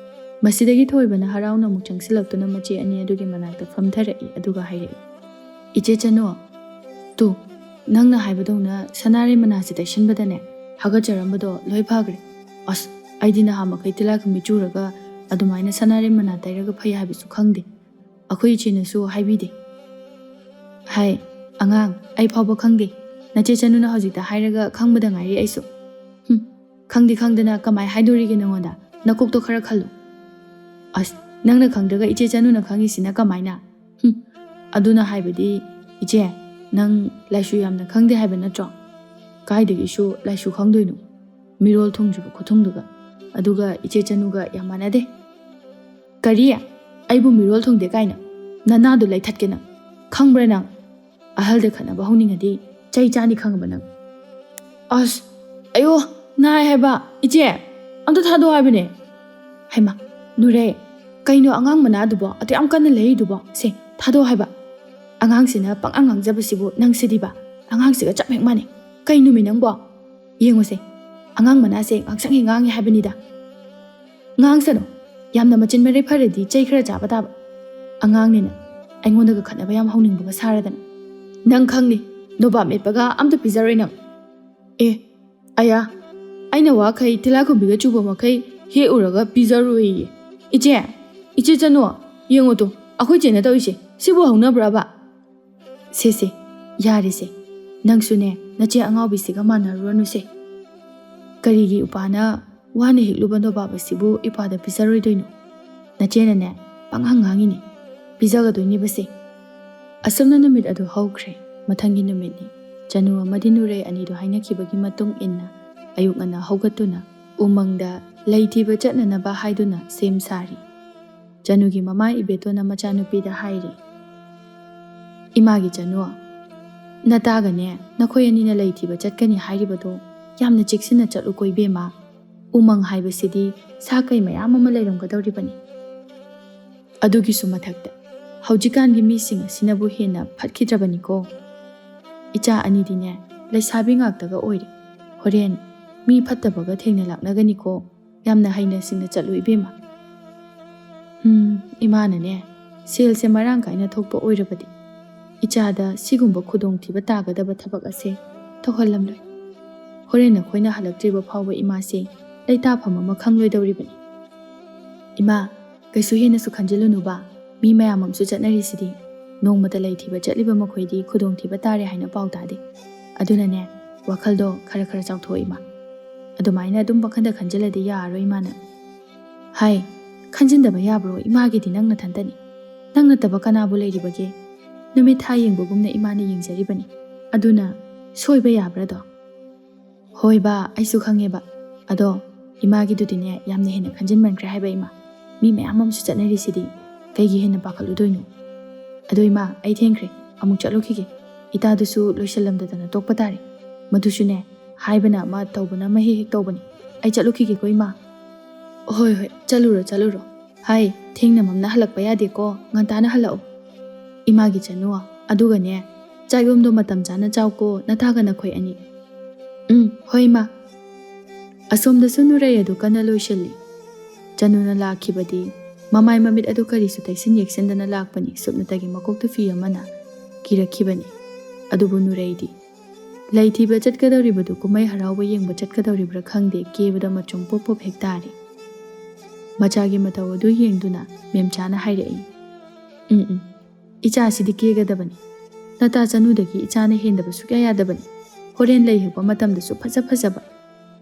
ꯃꯁꯤꯗꯒꯤ ꯊꯣꯏꯕꯅ ꯍꯔꯥꯎꯅ ꯑꯃꯨꯛ ꯆꯪꯁꯤꯜꯂꯛꯇꯨꯅ ꯃꯆꯦ ꯑꯅꯤ ꯑꯗꯨꯒꯤ ꯃꯅꯥꯛꯇ ꯐꯝꯊꯔꯛꯏ, ꯑꯗꯨꯒ ꯍꯥꯏꯔꯛꯏ, "ꯏꯆꯦ ꯆꯅꯨ, ꯇꯨ, ꯅꯪꯅ ꯍꯥꯏꯕꯗꯧꯅ ꯁꯅꯥꯔꯩ ꯃꯅꯥꯁꯤ ꯇꯩꯁꯤꯟꯕꯗꯅꯦ, ꯍꯥꯒꯠꯆꯔꯝꯕꯗꯣ ꯂꯣꯏ ꯐꯈ꯭ꯔꯦ꯫ ꯑꯁ, ꯑꯩꯗꯤ ꯅꯍꯥ ꯃꯈꯩ ꯇꯤꯜꯂꯥꯏꯈꯨꯝꯕꯤ ꯆꯨꯔꯒ ꯑꯗꯨꯃꯥꯏꯅ ꯁꯅꯥꯔꯦꯝ ꯃꯅꯥ ꯇꯩꯔꯒ ꯐꯩ ꯍꯥꯏꯕꯁꯨ ꯈꯪꯗꯦ꯫ ꯑꯩꯈꯣꯏ ꯏꯆꯦꯅꯁꯨ ꯍꯥꯏꯕꯤꯗꯦ꯫ ꯍꯥꯏ, ꯑꯉꯥꯡ, ꯑꯩ ꯐꯥꯎꯕ ꯈꯪꯗꯦ꯫ ꯅꯆꯦ ꯆꯅꯨꯅ ꯍꯧꯖꯤꯛꯇ ꯍꯥꯏꯔꯒ ꯈꯪꯕꯗ ꯉꯥꯏꯔꯤ ꯑꯩꯁꯨ꯫ ꯍꯨꯝ, ꯈꯪꯗꯤ ꯈꯪꯗꯅ ꯀꯃꯥꯏ ꯍꯥꯏꯗꯣꯔꯤꯒꯦ ꯅꯉꯣꯟꯗ? ꯅꯀꯣꯛꯇꯣ ꯈꯔ ꯈꯜꯂꯨ꯫ ꯑꯁ, ꯅꯪꯅ ꯈꯪꯗ꯭ꯔꯒ ꯏꯆꯦ ꯆꯅꯨꯅ ꯈꯪꯉꯤꯁꯤꯅ ꯀꯃꯥꯏꯅ? ꯍꯨꯝ, ꯑꯗꯨꯅ ꯍꯥꯏꯕꯗꯤ, ꯏꯆꯦ, ꯅꯪ ꯂꯥꯏꯁꯨ ꯌꯥꯝꯅ ꯈꯪꯗꯦ ꯍꯥꯏꯕ ꯅꯠꯇ꯭ꯔꯣ? ꯀꯥꯏꯗꯒꯤꯁꯨ ꯂꯥꯏꯁꯨ ꯈꯪꯗꯣꯏꯅꯣ? ꯃꯤꯔꯣꯜ ꯊꯨꯡꯗ꯭ꯔꯤꯕ ꯈꯨꯊꯨꯡꯗꯨꯒ꯫ ꯑꯗꯨꯒ ꯏꯆꯦ ꯆꯅꯨꯒ ꯌꯥꯝ ꯃꯥꯟꯅꯗꯦ꯫ ꯀꯔꯤ? ꯑꯩꯕꯨ ꯃꯤꯔꯣꯜ ꯊꯨꯡꯗꯦ ꯀꯥꯏꯅ? ꯅꯅꯥꯗꯣ ꯂꯩꯊꯠꯀꯦ ꯅꯪ꯫ ꯈꯪꯕ꯭ꯔꯥ ꯅꯪ? ꯑꯍꯜꯗ ꯈꯠꯅꯕ ꯍꯧꯅꯤꯡꯉꯗꯤ ꯆꯩ ꯆꯥꯅꯤ ꯈꯪꯉꯕ ꯅꯪ? ꯑꯁ, ꯑꯌꯣ, ꯅꯥꯏ ꯍꯥꯏꯕ꯫ ꯏꯆꯦ, ꯑꯝꯇ ꯊꯥꯗꯣꯛꯑꯣ ꯍꯥꯏꯕꯅꯦ꯫ ꯍꯩꯃꯥ, ꯅꯨꯔꯦ, ꯀꯩꯅꯣ ꯑꯉꯥꯡ ꯃꯅꯥꯗꯨꯕꯣ ꯑꯗꯨ ꯌꯥꯝ ꯀꯟꯅ ꯂꯩꯔꯤꯗꯨꯕꯣ? ꯁꯦ, ꯊꯥꯗꯣꯛꯑꯣ ꯍꯥꯏꯕ꯫ ꯑꯉꯥꯡꯁꯤꯅ ꯄꯪꯉꯥꯡ ꯉꯥꯡꯖꯕꯁꯤꯕꯨ ꯅꯪꯁꯤꯗꯤꯕ꯫ ꯑꯉꯥꯡꯁꯤꯒ ꯆꯞ ꯍꯦꯛ ꯃꯥꯟꯅꯩ꯫ ꯀꯩꯅꯣꯃꯤ ꯅꯪꯕꯣ? ꯌꯦꯡꯉꯨꯁꯦ, ꯑꯉꯥꯡ ꯃꯅꯥꯁꯦ ꯉꯥꯡꯁꯪ ꯍꯦꯛ ꯉꯥꯡꯉꯦ ꯍꯥꯏꯕꯅꯤꯗ꯫ ꯉꯥꯡꯁꯅꯨ꯫ ꯌꯥꯝꯅ ꯃꯆꯤꯟ ꯃꯔꯩ ꯐꯔꯗꯤ ꯆꯩ ꯈꯔ ꯆꯥꯕ ꯇꯥꯕ꯫ ꯑꯉꯥꯡꯅꯤꯅ ꯑꯩꯉꯣꯟꯗꯒ ꯈꯠꯅꯕ ꯌꯥꯝ ꯍꯧꯅꯤꯡꯕꯒ ꯁꯥꯔꯗꯅ꯫ ꯅꯪ ꯈꯪꯅꯤ, ꯅꯣꯕꯥꯞ ꯃꯦꯠꯄꯒ ꯑꯝꯇ ꯄꯤꯖꯔꯣꯏ ꯅꯪ꯫ ꯑꯦ, ꯑꯌꯥ, ꯑꯩꯅ ꯋꯥꯈꯩ ꯇꯤꯜꯂꯥꯈꯨꯝꯕꯤꯒ ꯆꯨꯕ ꯃꯈꯩ ꯍꯦꯛꯎꯔꯒ ꯄꯤꯖꯔꯣꯏꯌꯦ꯫ ꯏꯆꯦ, ꯏꯆꯦ ꯆꯅꯨ, ꯌꯦꯡꯉꯣ ꯇꯨ, ꯑꯩꯈꯣꯏ ꯆꯦꯅ ꯇꯧꯔꯤꯁꯦ ꯁꯤꯕꯨ ꯍꯧꯅꯕ꯭ꯔꯕ? ꯁꯦ ꯁꯦ, ꯌꯥꯔꯦꯁꯦ, ꯅꯪꯁꯨꯅꯦ ꯅꯆꯦ ꯑꯉꯥꯎꯕꯤꯁꯤꯒ ꯃꯥꯟꯅꯔꯨꯔꯅꯨꯁꯦ꯫ ꯀꯔꯤꯒꯤ ꯎꯄꯥꯅ ꯋꯥꯅ ꯍꯦꯛꯂꯨꯕ ꯅꯣꯕꯥꯞ ꯑꯁꯤꯕꯨ ꯏꯄꯥꯗ ꯄꯤꯖꯔꯣꯏꯗꯣꯏꯅꯣ? ꯅꯆꯦꯅꯅꯦ ꯄꯪꯉꯥꯡ ꯉꯥꯡꯉꯤꯅꯦ, ꯄꯤꯖꯒꯗꯣꯏꯅꯦꯕꯁꯦ꯫ ꯑꯁꯨꯝꯅ ꯅꯨꯃꯤꯠ ꯑꯗꯨ ꯍꯧꯈ꯭ꯔꯦ꯫ ꯃꯊꯪꯒꯤ ꯅꯨꯃꯤꯠꯅꯤ꯫ ꯆꯅꯨ ꯑꯃꯗꯤ ꯅꯨꯔꯩ ꯑꯅꯤꯗꯨ ꯍꯥꯏꯅꯈꯤꯕꯒꯤ ꯃꯇꯨꯡ ꯏꯟꯅ ꯑꯌꯨꯛ ꯉꯟꯅ ꯍꯧꯒꯠꯇꯨꯅ ꯎꯃꯪꯗ ꯂꯩ ꯊꯤꯕ ꯆꯠꯅꯅꯕ ꯍꯥꯏꯗꯨꯅ ꯁꯦꯝ ꯁꯥꯔꯤ꯫ ꯆꯅꯨꯒꯤ ꯃꯃꯥ ꯏꯕꯦꯇꯣꯟꯅ ꯃꯆꯥꯅꯨꯄꯤꯗ ꯍꯥꯏꯔꯤ, "ꯏꯃꯥꯒꯤ ꯆꯅꯨ, ꯅꯇꯥꯒꯅꯦ ꯅꯈꯣꯏ ꯑꯅꯤꯅ ꯂꯩ ꯊꯤꯕ ꯆꯠꯀꯅꯤ ꯍꯥꯏꯔꯤꯕꯗꯣ ꯌꯥꯝꯅ ꯆꯦꯛꯁꯤꯟꯅ ꯆꯠꯂꯨꯀꯣ ꯏꯕꯦꯝꯃ꯫ ꯎꯃꯪ ꯍꯥꯏꯕꯁꯤꯗꯤ ꯁꯥ ꯀꯩ ꯃꯌꯥꯝ ꯑꯃ ꯂꯩꯔꯝꯒꯗꯧꯔꯤꯕꯅꯤ꯫ ꯑꯗꯨꯒꯤꯁꯨ ꯃꯊꯛꯇ ꯍꯧꯖꯤꯛꯀꯥꯟꯒꯤ ꯃꯤꯁꯤꯡ ꯑꯁꯤꯅꯕꯨ ꯍꯦꯟꯅ ꯐꯠꯈꯤꯗ꯭ꯔꯕꯅꯤꯀꯣ꯫ ꯏꯆꯥ ꯑꯅꯤꯗꯤꯅꯦ ꯂꯩꯁꯥꯕꯤ ꯉꯥꯛꯇꯒ ꯑꯣꯏꯔꯦ꯫ ꯍꯣꯔꯦꯟ ꯃꯤ ꯐꯠꯇꯕꯒ ꯊꯦꯡꯅ ꯂꯥꯛꯅꯒꯅꯤꯀꯣ꯫ ꯌꯥꯝꯅ ꯍꯩꯅ ꯁꯤꯡꯅ ꯆꯠꯂꯨ ꯏꯕꯦꯝꯃ꯫ ꯎꯝ, ꯏꯃꯥꯅꯅꯦ ꯁꯦꯜꯁꯦ ꯃꯔꯥꯡ ꯀꯥꯏꯅ ꯊꯣꯛꯄ ꯑꯣꯏꯔꯕꯗꯤ ꯏꯆꯥꯗ ꯁꯤꯒꯨꯝꯕ ꯈꯨꯗꯣꯡꯊꯤꯕ ꯇꯥꯒꯗꯕ ꯊꯕꯛ ꯑꯁꯦ ꯇꯧꯍꯜꯂꯝꯂꯣꯏ꯫ ꯍꯣꯔꯦꯟ ꯅꯈꯣꯏꯅ ꯍꯜꯂꯛꯇ꯭ꯔꯤꯕ ꯐꯥꯎꯕ ꯏꯃꯥꯁꯦ ꯂꯩꯇꯥꯐꯝ ꯑꯃ ꯈꯪꯂꯣꯏꯗꯧꯔꯤꯕꯅꯤ꯫ "ꯏꯃꯥ, ꯀꯩꯁꯨ ꯍꯦꯟꯅꯁꯨ ꯈꯟꯖꯤꯜꯂꯨꯅꯨꯕ, ꯃꯤ ꯃꯌꯥꯝ ꯑꯃꯁꯨ ꯆꯠꯅꯔꯤꯁꯤꯗꯤ꯫ ꯅꯣꯡꯃꯇ ꯂꯩ ꯊꯤꯕ ꯆꯠꯂꯤꯕ ꯃꯈꯣꯏꯗꯤ ꯈꯨꯗꯣꯡꯊꯤꯕ ꯇꯥꯔꯦ ꯍꯥꯏꯅ ꯄꯥꯎ ꯇꯥꯗꯦ꯫ ꯑꯗꯨꯅꯅꯦ, ꯋꯥꯈꯜꯗꯣ ꯈꯔ ꯈꯔ ꯆꯥꯎꯊꯣꯛꯑꯣ ꯏꯃꯥ꯫ ꯑꯗꯨꯃꯥꯏꯅ ꯑꯗꯨꯝ ꯄꯪꯈꯟꯗ ꯈꯟꯖꯤꯜꯂꯗꯤ ꯌꯥꯔꯔꯣꯏ ꯏꯃꯥꯅ꯫" "ꯍꯥꯏ, ꯈꯟꯖꯤꯟꯗꯕ ꯌꯥꯕ꯭ꯔꯣ? ꯏꯃꯥꯒꯤꯗꯤ ꯅꯪ ꯅꯊꯟꯇꯅꯤ꯫ ꯅꯪ ꯅꯠꯇꯕ ꯀꯅꯥꯕꯨ ꯂꯩꯔꯤꯕꯒꯦ? ꯅꯨꯃꯤꯠ ꯊꯥ ꯌꯦꯡꯕꯒꯨꯝꯅ ꯏꯃꯥꯅ ꯌꯦꯡꯖꯔꯤꯕꯅꯤ꯫ ꯑꯗꯨꯅ ꯁꯣꯏꯕ ꯌꯥꯕ꯭ꯔꯥꯗꯣ?" "ꯍꯣꯏ ꯕꯥ, ꯑꯩꯁꯨ ꯈꯪꯉꯦꯕ꯫ ꯑꯗꯣ ꯏꯃꯥꯒꯤꯗꯨꯗꯤꯅꯦ, ꯌꯥꯝꯅ ꯍꯦꯟꯅ ꯈꯟꯖꯤꯟꯃꯟꯈ꯭ꯔꯦ ꯍꯥꯏꯕ ꯏꯃꯥ꯫ ꯃꯤ ꯃꯌꯥꯝ ꯑꯃꯁꯨ ꯆꯠꯅꯔꯤꯁꯤꯗꯤ, ꯀꯩꯒꯤ ꯍꯦꯟꯅ ꯄꯥꯈꯠꯂꯨꯗꯣꯏꯅꯣ? ꯑꯗꯣ ꯏꯃꯥ, ꯑꯩ ꯊꯦꯡꯈ꯭ꯔꯦ, ꯑꯃꯨꯛ ꯆꯠꯂꯨꯈꯤꯒꯦ꯫ ꯏꯇꯥꯗꯨꯁꯨ ꯂꯣꯏꯁꯤꯜꯂꯝꯗꯗꯅ ꯇꯣꯛꯄ ꯇꯥꯔꯦ꯫ ꯃꯗꯨꯁꯨꯅꯦ, ꯍꯥꯏꯕꯅ ꯑꯃ, ꯇꯧꯕꯅ ꯑꯃ ꯍꯦꯛ ꯍꯦꯛ ꯇꯧꯕꯅꯤ꯫ ꯑꯩ ꯆꯠꯂꯨꯈꯤꯒꯦꯀꯣ ꯏꯃꯥ꯫" "ꯍꯣꯏ ꯍꯣꯏ, ꯆꯠꯂꯨꯔꯣ ꯆꯠꯂꯨꯔꯣ꯫ ꯍꯥꯏ, ꯊꯦꯡꯅ ꯃꯝꯅ ꯍꯜꯂꯛꯄ ꯌꯥꯗꯦꯀꯣ, ꯉꯟꯇꯥꯅ ꯍꯜꯂꯛꯎ꯫ ꯏꯃꯥꯒꯤ ꯆꯅꯨ, ꯑꯗꯨꯒꯅꯦ, ꯆꯥꯛꯌꯣꯝꯗꯣ ꯃꯇꯝ ꯆꯥꯅ ꯆꯥꯎꯀꯣ, ꯅꯇꯥꯒ ꯅꯈꯣꯏ ꯑꯅꯤ꯫" "ꯎꯝ, ꯍꯣꯏ ꯏꯃꯥ꯫" ꯑꯁꯣꯝꯗꯁꯨ ꯅꯨꯔꯩ ꯑꯗꯨ ꯀꯟꯅ ꯂꯣꯏꯁꯤꯜꯂꯤ꯫ ꯆꯅꯨꯅ ꯂꯥꯛꯈꯤꯕꯗꯤ ꯃꯃꯥꯏ ꯃꯃꯤꯠ ꯑꯗꯨ ꯀꯔꯤꯁꯨ ꯇꯩꯁꯤꯟ ꯌꯦꯛꯁꯤꯟꯗꯅ ꯂꯥꯛꯄꯅꯤ꯫ ꯁꯨꯞꯅꯇꯒꯤ ꯃꯀꯣꯛꯇ ꯐꯤ ꯑꯃꯅ ꯀꯤꯔꯛꯈꯤꯕꯅꯤ꯫ ꯑꯗꯨꯕꯨ ꯅꯨꯔꯩꯗꯤ ꯂꯩ ꯊꯤꯕ ꯆꯠꯀꯗꯧꯔꯤꯕꯗꯨ ꯀꯨꯝꯍꯩ ꯍꯔꯥꯎꯕ ꯌꯦꯡꯕ ꯆꯠꯀꯗꯧꯔꯤꯕ꯭ꯔꯥ ꯈꯪꯗꯦ, ꯀꯦꯕꯗ ꯃꯆꯨꯝ ꯄꯣꯞ ꯄꯣꯞ ꯍꯦꯛ ꯇꯥꯔꯤ꯫ ꯃꯆꯥꯒꯤ ꯃꯇꯧ ꯑꯗꯨ ꯌꯦꯡꯗꯨꯅ ꯃꯦꯝꯆꯥꯅ ꯍꯥꯏꯔꯛꯏ, "ꯎꯝ ꯎꯝ, ꯏꯆꯥꯁꯤꯗꯤ ꯀꯦꯒꯗꯕꯅꯤ꯫ ꯅꯇꯥ ꯆꯅꯨꯗꯒꯤ ꯏꯆꯥꯅ ꯍꯦꯟꯗꯕ ꯁꯨꯛꯌꯥ ꯌꯥꯗꯕꯅꯤ꯫ ꯍꯣꯔꯦꯟ ꯂꯩ ꯍꯦꯛꯄ ꯃꯇꯝꯗꯁꯨ ꯐꯖ ꯐꯖꯕ,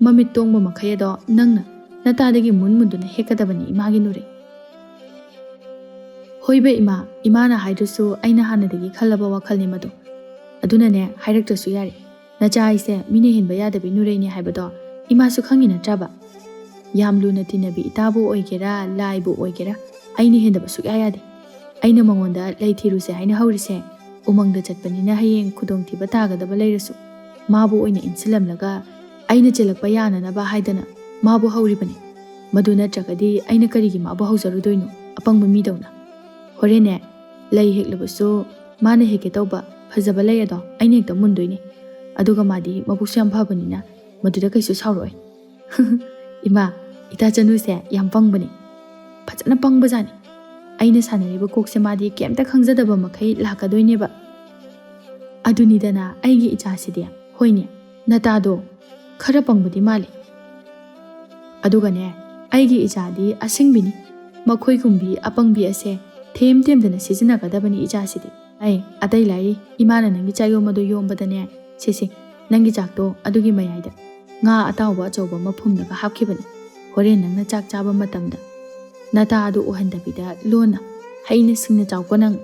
ꯃꯃꯤꯠ ꯇꯣꯡꯕ ꯃꯈꯩ ꯑꯗꯣ ꯅꯪꯅ ꯅꯇꯥꯗꯒꯤ ꯃꯨꯟ ꯃꯨꯟꯗꯨꯅ ꯍꯦꯛꯀꯗꯕꯅꯤ ꯏꯃꯥꯒꯤ ꯅꯨꯔꯩ꯫" "ꯍꯣꯏꯕ ꯏꯃꯥ, ꯏꯃꯥꯅ ꯍꯥꯏꯗ꯭ꯔꯁꯨ ꯑꯩꯅ ꯍꯥꯟꯅꯗꯒꯤ ꯈꯜꯂꯕ ꯋꯥꯈꯜꯅꯤ ꯃꯗꯨ꯫ ꯑꯗꯨꯅꯅꯦ, ꯍꯥꯏꯔꯛꯇ꯭ꯔꯁꯨ ꯌꯥꯔꯦ꯫ ꯅꯆꯥ ꯍꯥꯏꯁꯦ ꯃꯤꯅ ꯍꯦꯟꯕ ꯌꯥꯗꯕꯤ ꯅꯨꯔꯩꯅꯤ ꯍꯥꯏꯕꯗꯣ ꯏꯃꯥꯁꯨ ꯈꯪꯉꯤ ꯅꯠꯇ꯭ꯔꯕ? ꯌꯥꯝ ꯂꯨꯅ ꯇꯤꯟꯅꯕꯤ ꯏꯇꯥꯕꯨ ꯑꯣꯏꯒꯦꯔꯥ, ꯂꯥꯏꯕꯨ ꯑꯣꯏꯒꯦꯔꯥ, ꯑꯩꯅ ꯍꯦꯟꯗꯕ ꯁꯨꯛꯌꯥ ꯌꯥꯗꯦ꯫ ꯑꯩꯅ ꯃꯉꯣꯟꯗ ꯂꯩ ꯊꯤꯔꯨꯁꯦ ꯍꯥꯏꯅ ꯍꯧꯔꯤꯁꯦ, ꯎꯃꯪꯗ ꯆꯠꯄꯅꯤꯅ ꯍꯌꯦꯡ ꯈꯨꯗꯣꯡꯊꯤꯕ ꯇꯥꯒꯗꯕ ꯂꯩꯔꯁꯨ, ꯃꯥꯕꯨ ꯑꯣꯏꯅ ꯏꯟꯁꯤꯜꯂꯝꯂꯒ ꯑꯩꯅ ꯆꯦꯜꯂꯛꯄ ꯌꯥꯅꯅꯕ ꯍꯥꯏꯗꯅ ꯃꯥꯕꯨ ꯍꯧꯔꯤꯕꯅꯤ꯫ ꯃꯗꯨ ꯅꯠꯇ꯭ꯔꯒꯗꯤ ꯑꯩꯅ ꯀꯔꯤꯒꯤ ꯃꯥꯕꯨ ꯍꯧꯖꯔꯨꯗꯣꯏꯅꯣ, ꯑꯄꯪꯕ ꯃꯤꯗꯧꯅ? ꯍꯣꯔꯦꯟꯅꯦ, ꯂꯩ ꯍꯦꯛꯂꯕꯁꯨ ꯃꯥꯅ ꯍꯦꯛꯀꯦ ꯇꯧꯕ ꯐꯖꯕ ꯂꯩ ꯑꯗꯣ ꯑꯩꯅ ꯍꯦꯛꯇ ꯃꯨꯟꯗꯣꯏꯅꯤ꯫ ꯑꯗꯨꯒ ꯃꯥꯗꯤ ꯃꯕꯨꯛꯁꯨ ꯌꯥꯝ ꯐꯕꯅꯤꯅ ꯃꯗꯨꯗ ꯀꯩꯁꯨ ꯁꯥꯎꯔꯛꯑꯣꯏ꯫" "ꯏꯃꯥ, ꯏꯇꯥ ꯆꯅꯨꯁꯦ ꯌꯥꯝ ꯄꯪꯕꯅꯤ, ꯐꯖꯅ ꯄꯪꯕꯖꯥꯠꯅꯤ꯫ ꯑꯩꯅ ꯁꯥꯟꯅꯔꯤꯕ ꯀꯣꯛꯁꯦ ꯃꯥꯗꯤ ꯀꯩꯝꯇ ꯈꯪꯖꯗꯕ ꯃꯈꯩ ꯂꯥꯛꯀꯗꯣꯏꯅꯦꯕ꯫" "ꯑꯗꯨꯅꯤꯗꯅ ꯑꯩꯒꯤ ꯏꯆꯥꯁꯤꯗꯤ꯫ ꯍꯣꯏꯅꯦ, ꯅꯇꯥꯗꯣ ꯈꯔ ꯄꯪꯕꯗꯤ ꯃꯥꯜꯂꯤ꯫" ꯑꯗꯨꯒꯅꯦ, ꯑꯩꯒꯤ ꯏꯆꯥꯗꯤ ꯑꯁꯤꯡꯕꯤꯅꯤ꯫ ꯃꯈꯣꯏꯒꯨꯝꯕꯤ ꯑꯄꯪꯕꯤ ꯑꯁꯦ ꯊꯦꯝ ꯊꯦꯝꯗꯅ ꯁꯤꯖꯤꯟꯅꯒꯗꯕꯅꯤ ꯏꯆꯥꯁꯤꯗꯤ꯫ ꯑꯩ ꯑꯇꯩ ꯂꯥꯏꯔꯤ, ꯏꯃꯥꯅ ꯅꯪꯒꯤ ꯆꯥꯛꯌꯣꯝ ꯑꯗꯨ ꯌꯣꯝꯕꯗꯅꯦ, ꯁꯤꯁꯤ, ꯅꯪꯒꯤ ꯆꯥꯛꯇꯣ ꯑꯗꯨꯒꯤ ꯃꯌꯥꯏꯗ ꯉꯥ ꯑꯇꯥꯎꯕ ꯑꯆꯧꯕ ꯑꯃ ꯐꯨꯝꯂꯒ ꯍꯥꯞꯈꯤꯕꯅꯤ꯫ ꯍꯣꯔꯦꯟ ꯅꯪꯅ ꯆꯥꯛ ꯆꯥꯕ ꯃꯇꯝꯗ ꯅꯇꯥ ꯑꯗꯨ ꯎꯍꯟꯗꯕꯤꯗ ꯂꯣꯟꯅ ꯍꯩꯅ ꯁꯤꯡꯅ ꯆꯥꯎꯀꯣ ꯅꯪ꯫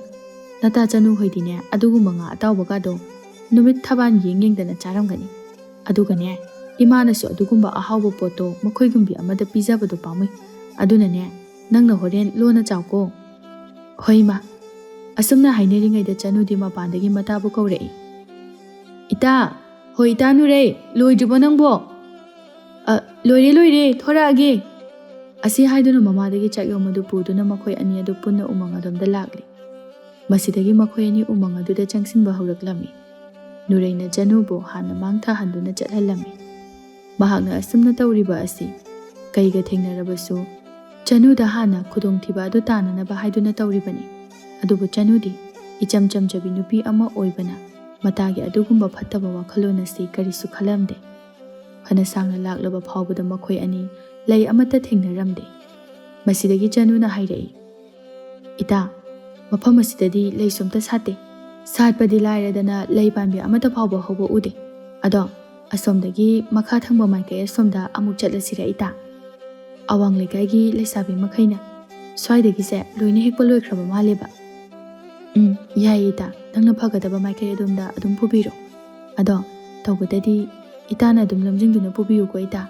ꯅꯇꯥ ꯆꯅꯨ ꯍꯣꯏꯗꯤꯅꯦ, ꯑꯗꯨꯒꯨꯝꯕ ꯉꯥ ꯑꯇꯥꯎꯕꯒꯗꯣ ꯅꯨꯃꯤꯠ ꯊꯕꯥꯟ ꯌꯦꯡ ꯌꯦꯡꯗꯅ ꯆꯥꯔꯝꯒꯅꯤ꯫ ꯑꯗꯨꯒꯅꯦ, ꯏꯃꯥꯅꯁꯨ ꯑꯗꯨꯒꯨꯝꯕ ꯑꯍꯥꯎꯕ ꯄꯣꯠꯇꯣ ꯃꯈꯣꯏꯒꯨꯝꯕꯤ ꯑꯃꯗ ꯄꯤꯖꯕꯗꯣ ꯄꯥꯝꯃꯨꯏ꯫ ꯑꯗꯨꯅꯅꯦ, ꯅꯪꯅ ꯍꯣꯔꯦꯟ ꯂꯣꯟꯅ ꯆꯥꯎꯀꯣ꯫ ꯍꯣꯏ ꯏꯃꯥ꯫ ꯑꯁꯨꯝꯅ ꯍꯥꯏꯅꯔꯤꯉꯩꯗ ꯆꯅꯨꯗꯤ ꯃꯄꯥꯟꯗꯒꯤ ꯃꯇꯥꯕꯨ ꯀꯧꯔꯛꯏ꯫ "ꯏꯇꯥ! ꯍꯣꯏ ꯏꯇꯥ ꯅꯨꯔꯩ, ꯂꯣꯏꯗ꯭ꯔꯤꯕꯣ ꯅꯪꯕꯣ?" "ꯑ, ꯂꯣꯏꯔꯦ, ꯂꯣꯏꯔꯦ, ꯊꯣꯔꯛꯑꯒꯦ!" ꯑꯁꯤ ꯍꯥꯏꯗꯨꯅ ꯃꯃꯥꯗꯒꯤ ꯆꯥꯛꯌꯣꯝ ꯑꯗꯨ ꯄꯨꯗꯨꯅ ꯃꯈꯣꯏ ꯑꯅꯤ ꯑꯗꯨ ꯄꯨꯟꯅ ꯎꯃꯪ ꯑꯗꯣꯝꯗ ꯂꯥꯛꯂꯤ꯫ ꯃꯁꯤꯗꯒꯤ ꯃꯈꯣꯏ ꯑꯅꯤ ꯎꯃꯪ ꯑꯗꯨꯗ ꯆꯪꯁꯤꯟꯕ ꯍꯧꯔꯛꯂꯝꯃꯤ꯫ ꯅꯨꯔꯩꯅ ꯆꯅꯨꯕꯨ ꯍꯥꯟꯅ ꯃꯥꯡ ꯊꯥꯍꯟꯗꯨꯅ ꯆꯠꯍꯜꯂꯝꯃꯤ꯫ ꯃꯍꯥꯛꯅ ꯑꯁꯨꯝꯅ ꯇꯧꯔꯤꯕ ꯑꯁꯤ ꯀꯩꯒ ꯊꯦꯡꯅꯔꯕꯁꯨ ꯆꯅꯨꯗ ꯍꯥꯟꯅ ꯈꯨꯗꯣꯡꯊꯤꯕ ꯑꯗꯨ ꯇꯥꯅꯅꯕ ꯍꯥꯏꯗꯨꯅ ꯇꯧꯔꯤꯕꯅꯤ꯫ ꯑꯗꯨꯕꯨ ꯆꯅꯨꯗꯤ ꯏꯆꯝ ꯆꯝꯖꯕꯤ ꯅꯨꯄꯤ ꯑꯃ ꯑꯣꯏꯕꯅ ꯃꯇꯥꯒꯤ ꯑꯗꯨꯒꯨꯝꯕ ꯐꯠꯇꯕ ꯋꯥꯈꯜꯂꯣꯟ ꯑꯁꯤ ꯀꯔꯤꯁꯨ ꯈꯜꯂꯝꯗꯦ꯫ ꯐꯅ ꯁꯥꯡꯅ ꯂꯥꯛꯂꯕ ꯐꯥꯎꯕꯗ ꯃꯈꯣꯏ ꯑꯅꯤ ꯂꯩ ꯑꯃꯠꯇ ꯊꯦꯡꯅꯔꯝꯗꯦ꯫ ꯃꯁꯤꯗꯒꯤ ꯆꯅꯨꯅ ꯍꯥꯏꯔꯛꯏ, "ꯏꯇꯥ, ꯃꯐꯝ ꯑꯁꯤꯗꯗꯤ ꯂꯩꯁꯨ ꯑꯝꯇ ꯁꯥꯠꯇꯦ꯫ ꯁꯥꯠꯄꯗꯤ ꯂꯥꯏꯔꯗꯅ ꯂꯩ ꯄꯥꯝꯕꯤ ꯑꯃꯠꯇ ꯐꯥꯎꯕ ꯍꯧꯕ ꯎꯗꯦ꯫ ꯑꯗꯣ ꯑꯁꯣꯝꯗꯒꯤ ꯃꯈꯥ ꯊꯪꯕ ꯃꯥꯏꯀꯩ ꯑꯁꯣꯝꯗ ꯑꯃꯨꯛ ꯆꯠꯂꯁꯤꯔ ꯏꯇꯥ? ꯑꯋꯥꯡ ꯂꯩꯀꯥꯏꯒꯤ ꯂꯩꯁꯥꯕꯤ ꯃꯈꯩꯅ ꯁ꯭ꯋꯥꯏꯗꯒꯤꯁꯦ ꯂꯣꯏꯅ ꯍꯦꯛꯄ ꯂꯣꯏꯈ꯭ꯔꯕ ꯃꯥꯜꯂꯦꯕ?" "ꯎꯝ, ꯌꯥꯏꯌꯦ ꯏꯇꯥ, ꯅꯪꯅ ꯐꯒꯗꯕ ꯃꯥꯏꯀꯩ ꯑꯗꯣꯝꯗ ꯑꯗꯨꯝ ꯄꯨꯕꯤꯔꯣ꯫ ꯑꯗꯣ ꯇꯧꯕꯗꯗꯤ ꯏꯇꯥꯅ ꯑꯗꯨꯝ ꯂꯝꯖꯤꯡꯗꯨꯅ ꯄꯨꯕꯤꯌꯨꯀꯣ ꯏꯇꯥ꯫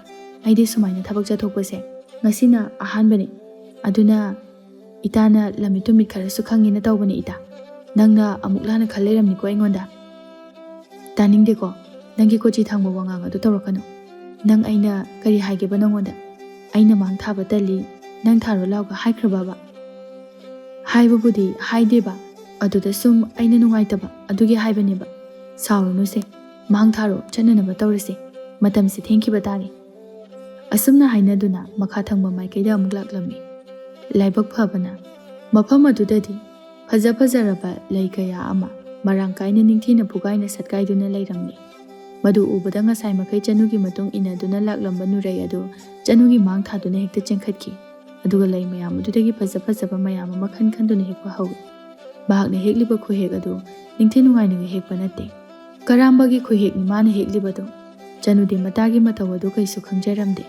ꯑꯩꯗꯤ ꯁꯨꯃꯥꯏꯅ ꯊꯕꯛ ꯆꯠꯊꯣꯛꯄꯁꯦ ꯉꯁꯤꯅ ꯑꯍꯥꯟꯕꯅꯤ꯫ ꯑꯗꯨꯅ ꯏꯇꯥꯅ ꯂꯝꯃꯤꯠ ꯇꯨꯃꯤꯠ ꯈꯔꯁꯨ ꯈꯪꯉꯦꯅ ꯇꯧꯕꯅꯤ ꯏꯇꯥ꯫ ꯅꯪꯅ ꯑꯃꯨꯛ ꯂꯥꯟꯅ ꯈꯜ ꯂꯩꯔꯝꯅꯤꯀꯣ ꯑꯩꯉꯣꯟꯗ?" "ꯇꯥꯅꯤꯡꯗꯦꯀꯣ, ꯅꯪꯒꯤ ꯀꯣꯆꯤ ꯊꯥꯡꯕ ꯋꯥꯉꯥꯡ ꯑꯗꯨ ꯇꯧꯔꯛꯀꯅꯨ꯫ ꯅꯪ ꯑꯩꯅ ꯀꯔꯤ ꯍꯥꯏꯒꯦꯕ ꯅꯪꯉꯣꯟꯗ? ꯑꯩꯅ ꯃꯥꯡ ꯊꯥꯕ ꯇꯜꯂꯤ, ꯅꯪ ꯊꯥꯔꯣ ꯂꯥꯎꯒ ꯍꯥꯏꯈ꯭ꯔꯕꯕ?" "ꯍꯥꯏꯕꯕꯨꯗꯤ ꯍꯥꯏꯗꯦꯕ, ꯑꯗꯨꯗ ꯁꯨꯝ ꯑꯩꯅ ꯅꯨꯡꯉꯥꯏꯇꯕ ꯑꯗꯨꯒꯤ ꯍꯥꯏꯕꯅꯦꯕ꯫ ꯁꯥꯎꯔꯨꯅꯨꯁꯦ, ꯃꯥꯡ ꯊꯥꯔꯣ, ꯆꯠꯅꯅꯕ ꯇꯧꯔꯁꯦ꯫ ꯃꯇꯝꯁꯦ ꯊꯦꯡꯈꯤꯕ ꯇꯥꯔꯦ꯫" ꯑꯁꯨꯝꯅ ꯍꯥꯏꯅꯗꯨꯅ ꯃꯈꯥ ꯊꯪꯕ ꯃꯥꯏꯀꯩꯗ ꯑꯃꯨꯛ ꯂꯥꯛꯂꯝꯃꯤ꯫ ꯂꯥꯏꯕꯛ ꯐꯕꯅ ꯃꯐꯝ ꯑꯗꯨꯗꯗꯤ ꯐꯖ ꯐꯖꯔꯕ ꯂꯩ ꯀꯌꯥ ꯑꯃ ꯃꯔꯥꯡ ꯀꯥꯏꯅ ꯅꯤꯡꯊꯤꯅ ꯄꯨꯒꯥꯏꯅ ꯁꯠꯀꯥꯏꯗꯨꯅ ꯂꯩꯔꯝꯂꯤ꯫ ꯃꯗꯨ ꯎꯕꯗ ꯉꯁꯥꯏ ꯃꯈꯩ ꯆꯅꯨꯒꯤ ꯃꯇꯨꯡ ꯏꯟꯅꯗꯨꯅ ꯂꯥꯛꯂꯝꯕ ꯅꯨꯔꯩ ꯑꯗꯨ ꯆꯅꯨꯒꯤ ꯃꯥꯡ ꯊꯥꯗꯨꯅ ꯍꯦꯛꯇ ꯆꯦꯟꯈꯠꯈꯤ꯫ ꯑꯗꯨꯒ ꯂꯩ ꯃꯌꯥꯝ ꯑꯗꯨꯗꯒꯤ ꯐꯖ ꯐꯖꯕ ꯃꯌꯥꯝ ꯑꯃ ꯈꯟ ꯈꯟꯗꯨꯅ ꯍꯦꯛꯄ ꯍꯧꯏ꯫ ꯃꯍꯥꯛꯅ ꯍꯦꯛꯂꯤꯕ ꯈꯨꯍꯦꯛ ꯑꯗꯨ ꯅꯤꯡꯊꯤ ꯅꯨꯡꯉꯥꯏꯅꯒ ꯍꯦꯛꯄ ꯅꯠꯇꯦ꯫ ꯀꯔꯝꯕꯒꯤ ꯈꯨꯍꯦꯛꯅꯤ ꯃꯥꯅ ꯍꯦꯛꯂꯤꯕꯗꯨ? ꯆꯅꯨꯗꯤ ꯃꯇꯥꯒꯤ ꯃꯇꯧ ꯑꯗꯨ ꯀꯩꯁꯨ ꯈꯪꯖꯔꯝꯗꯦ꯫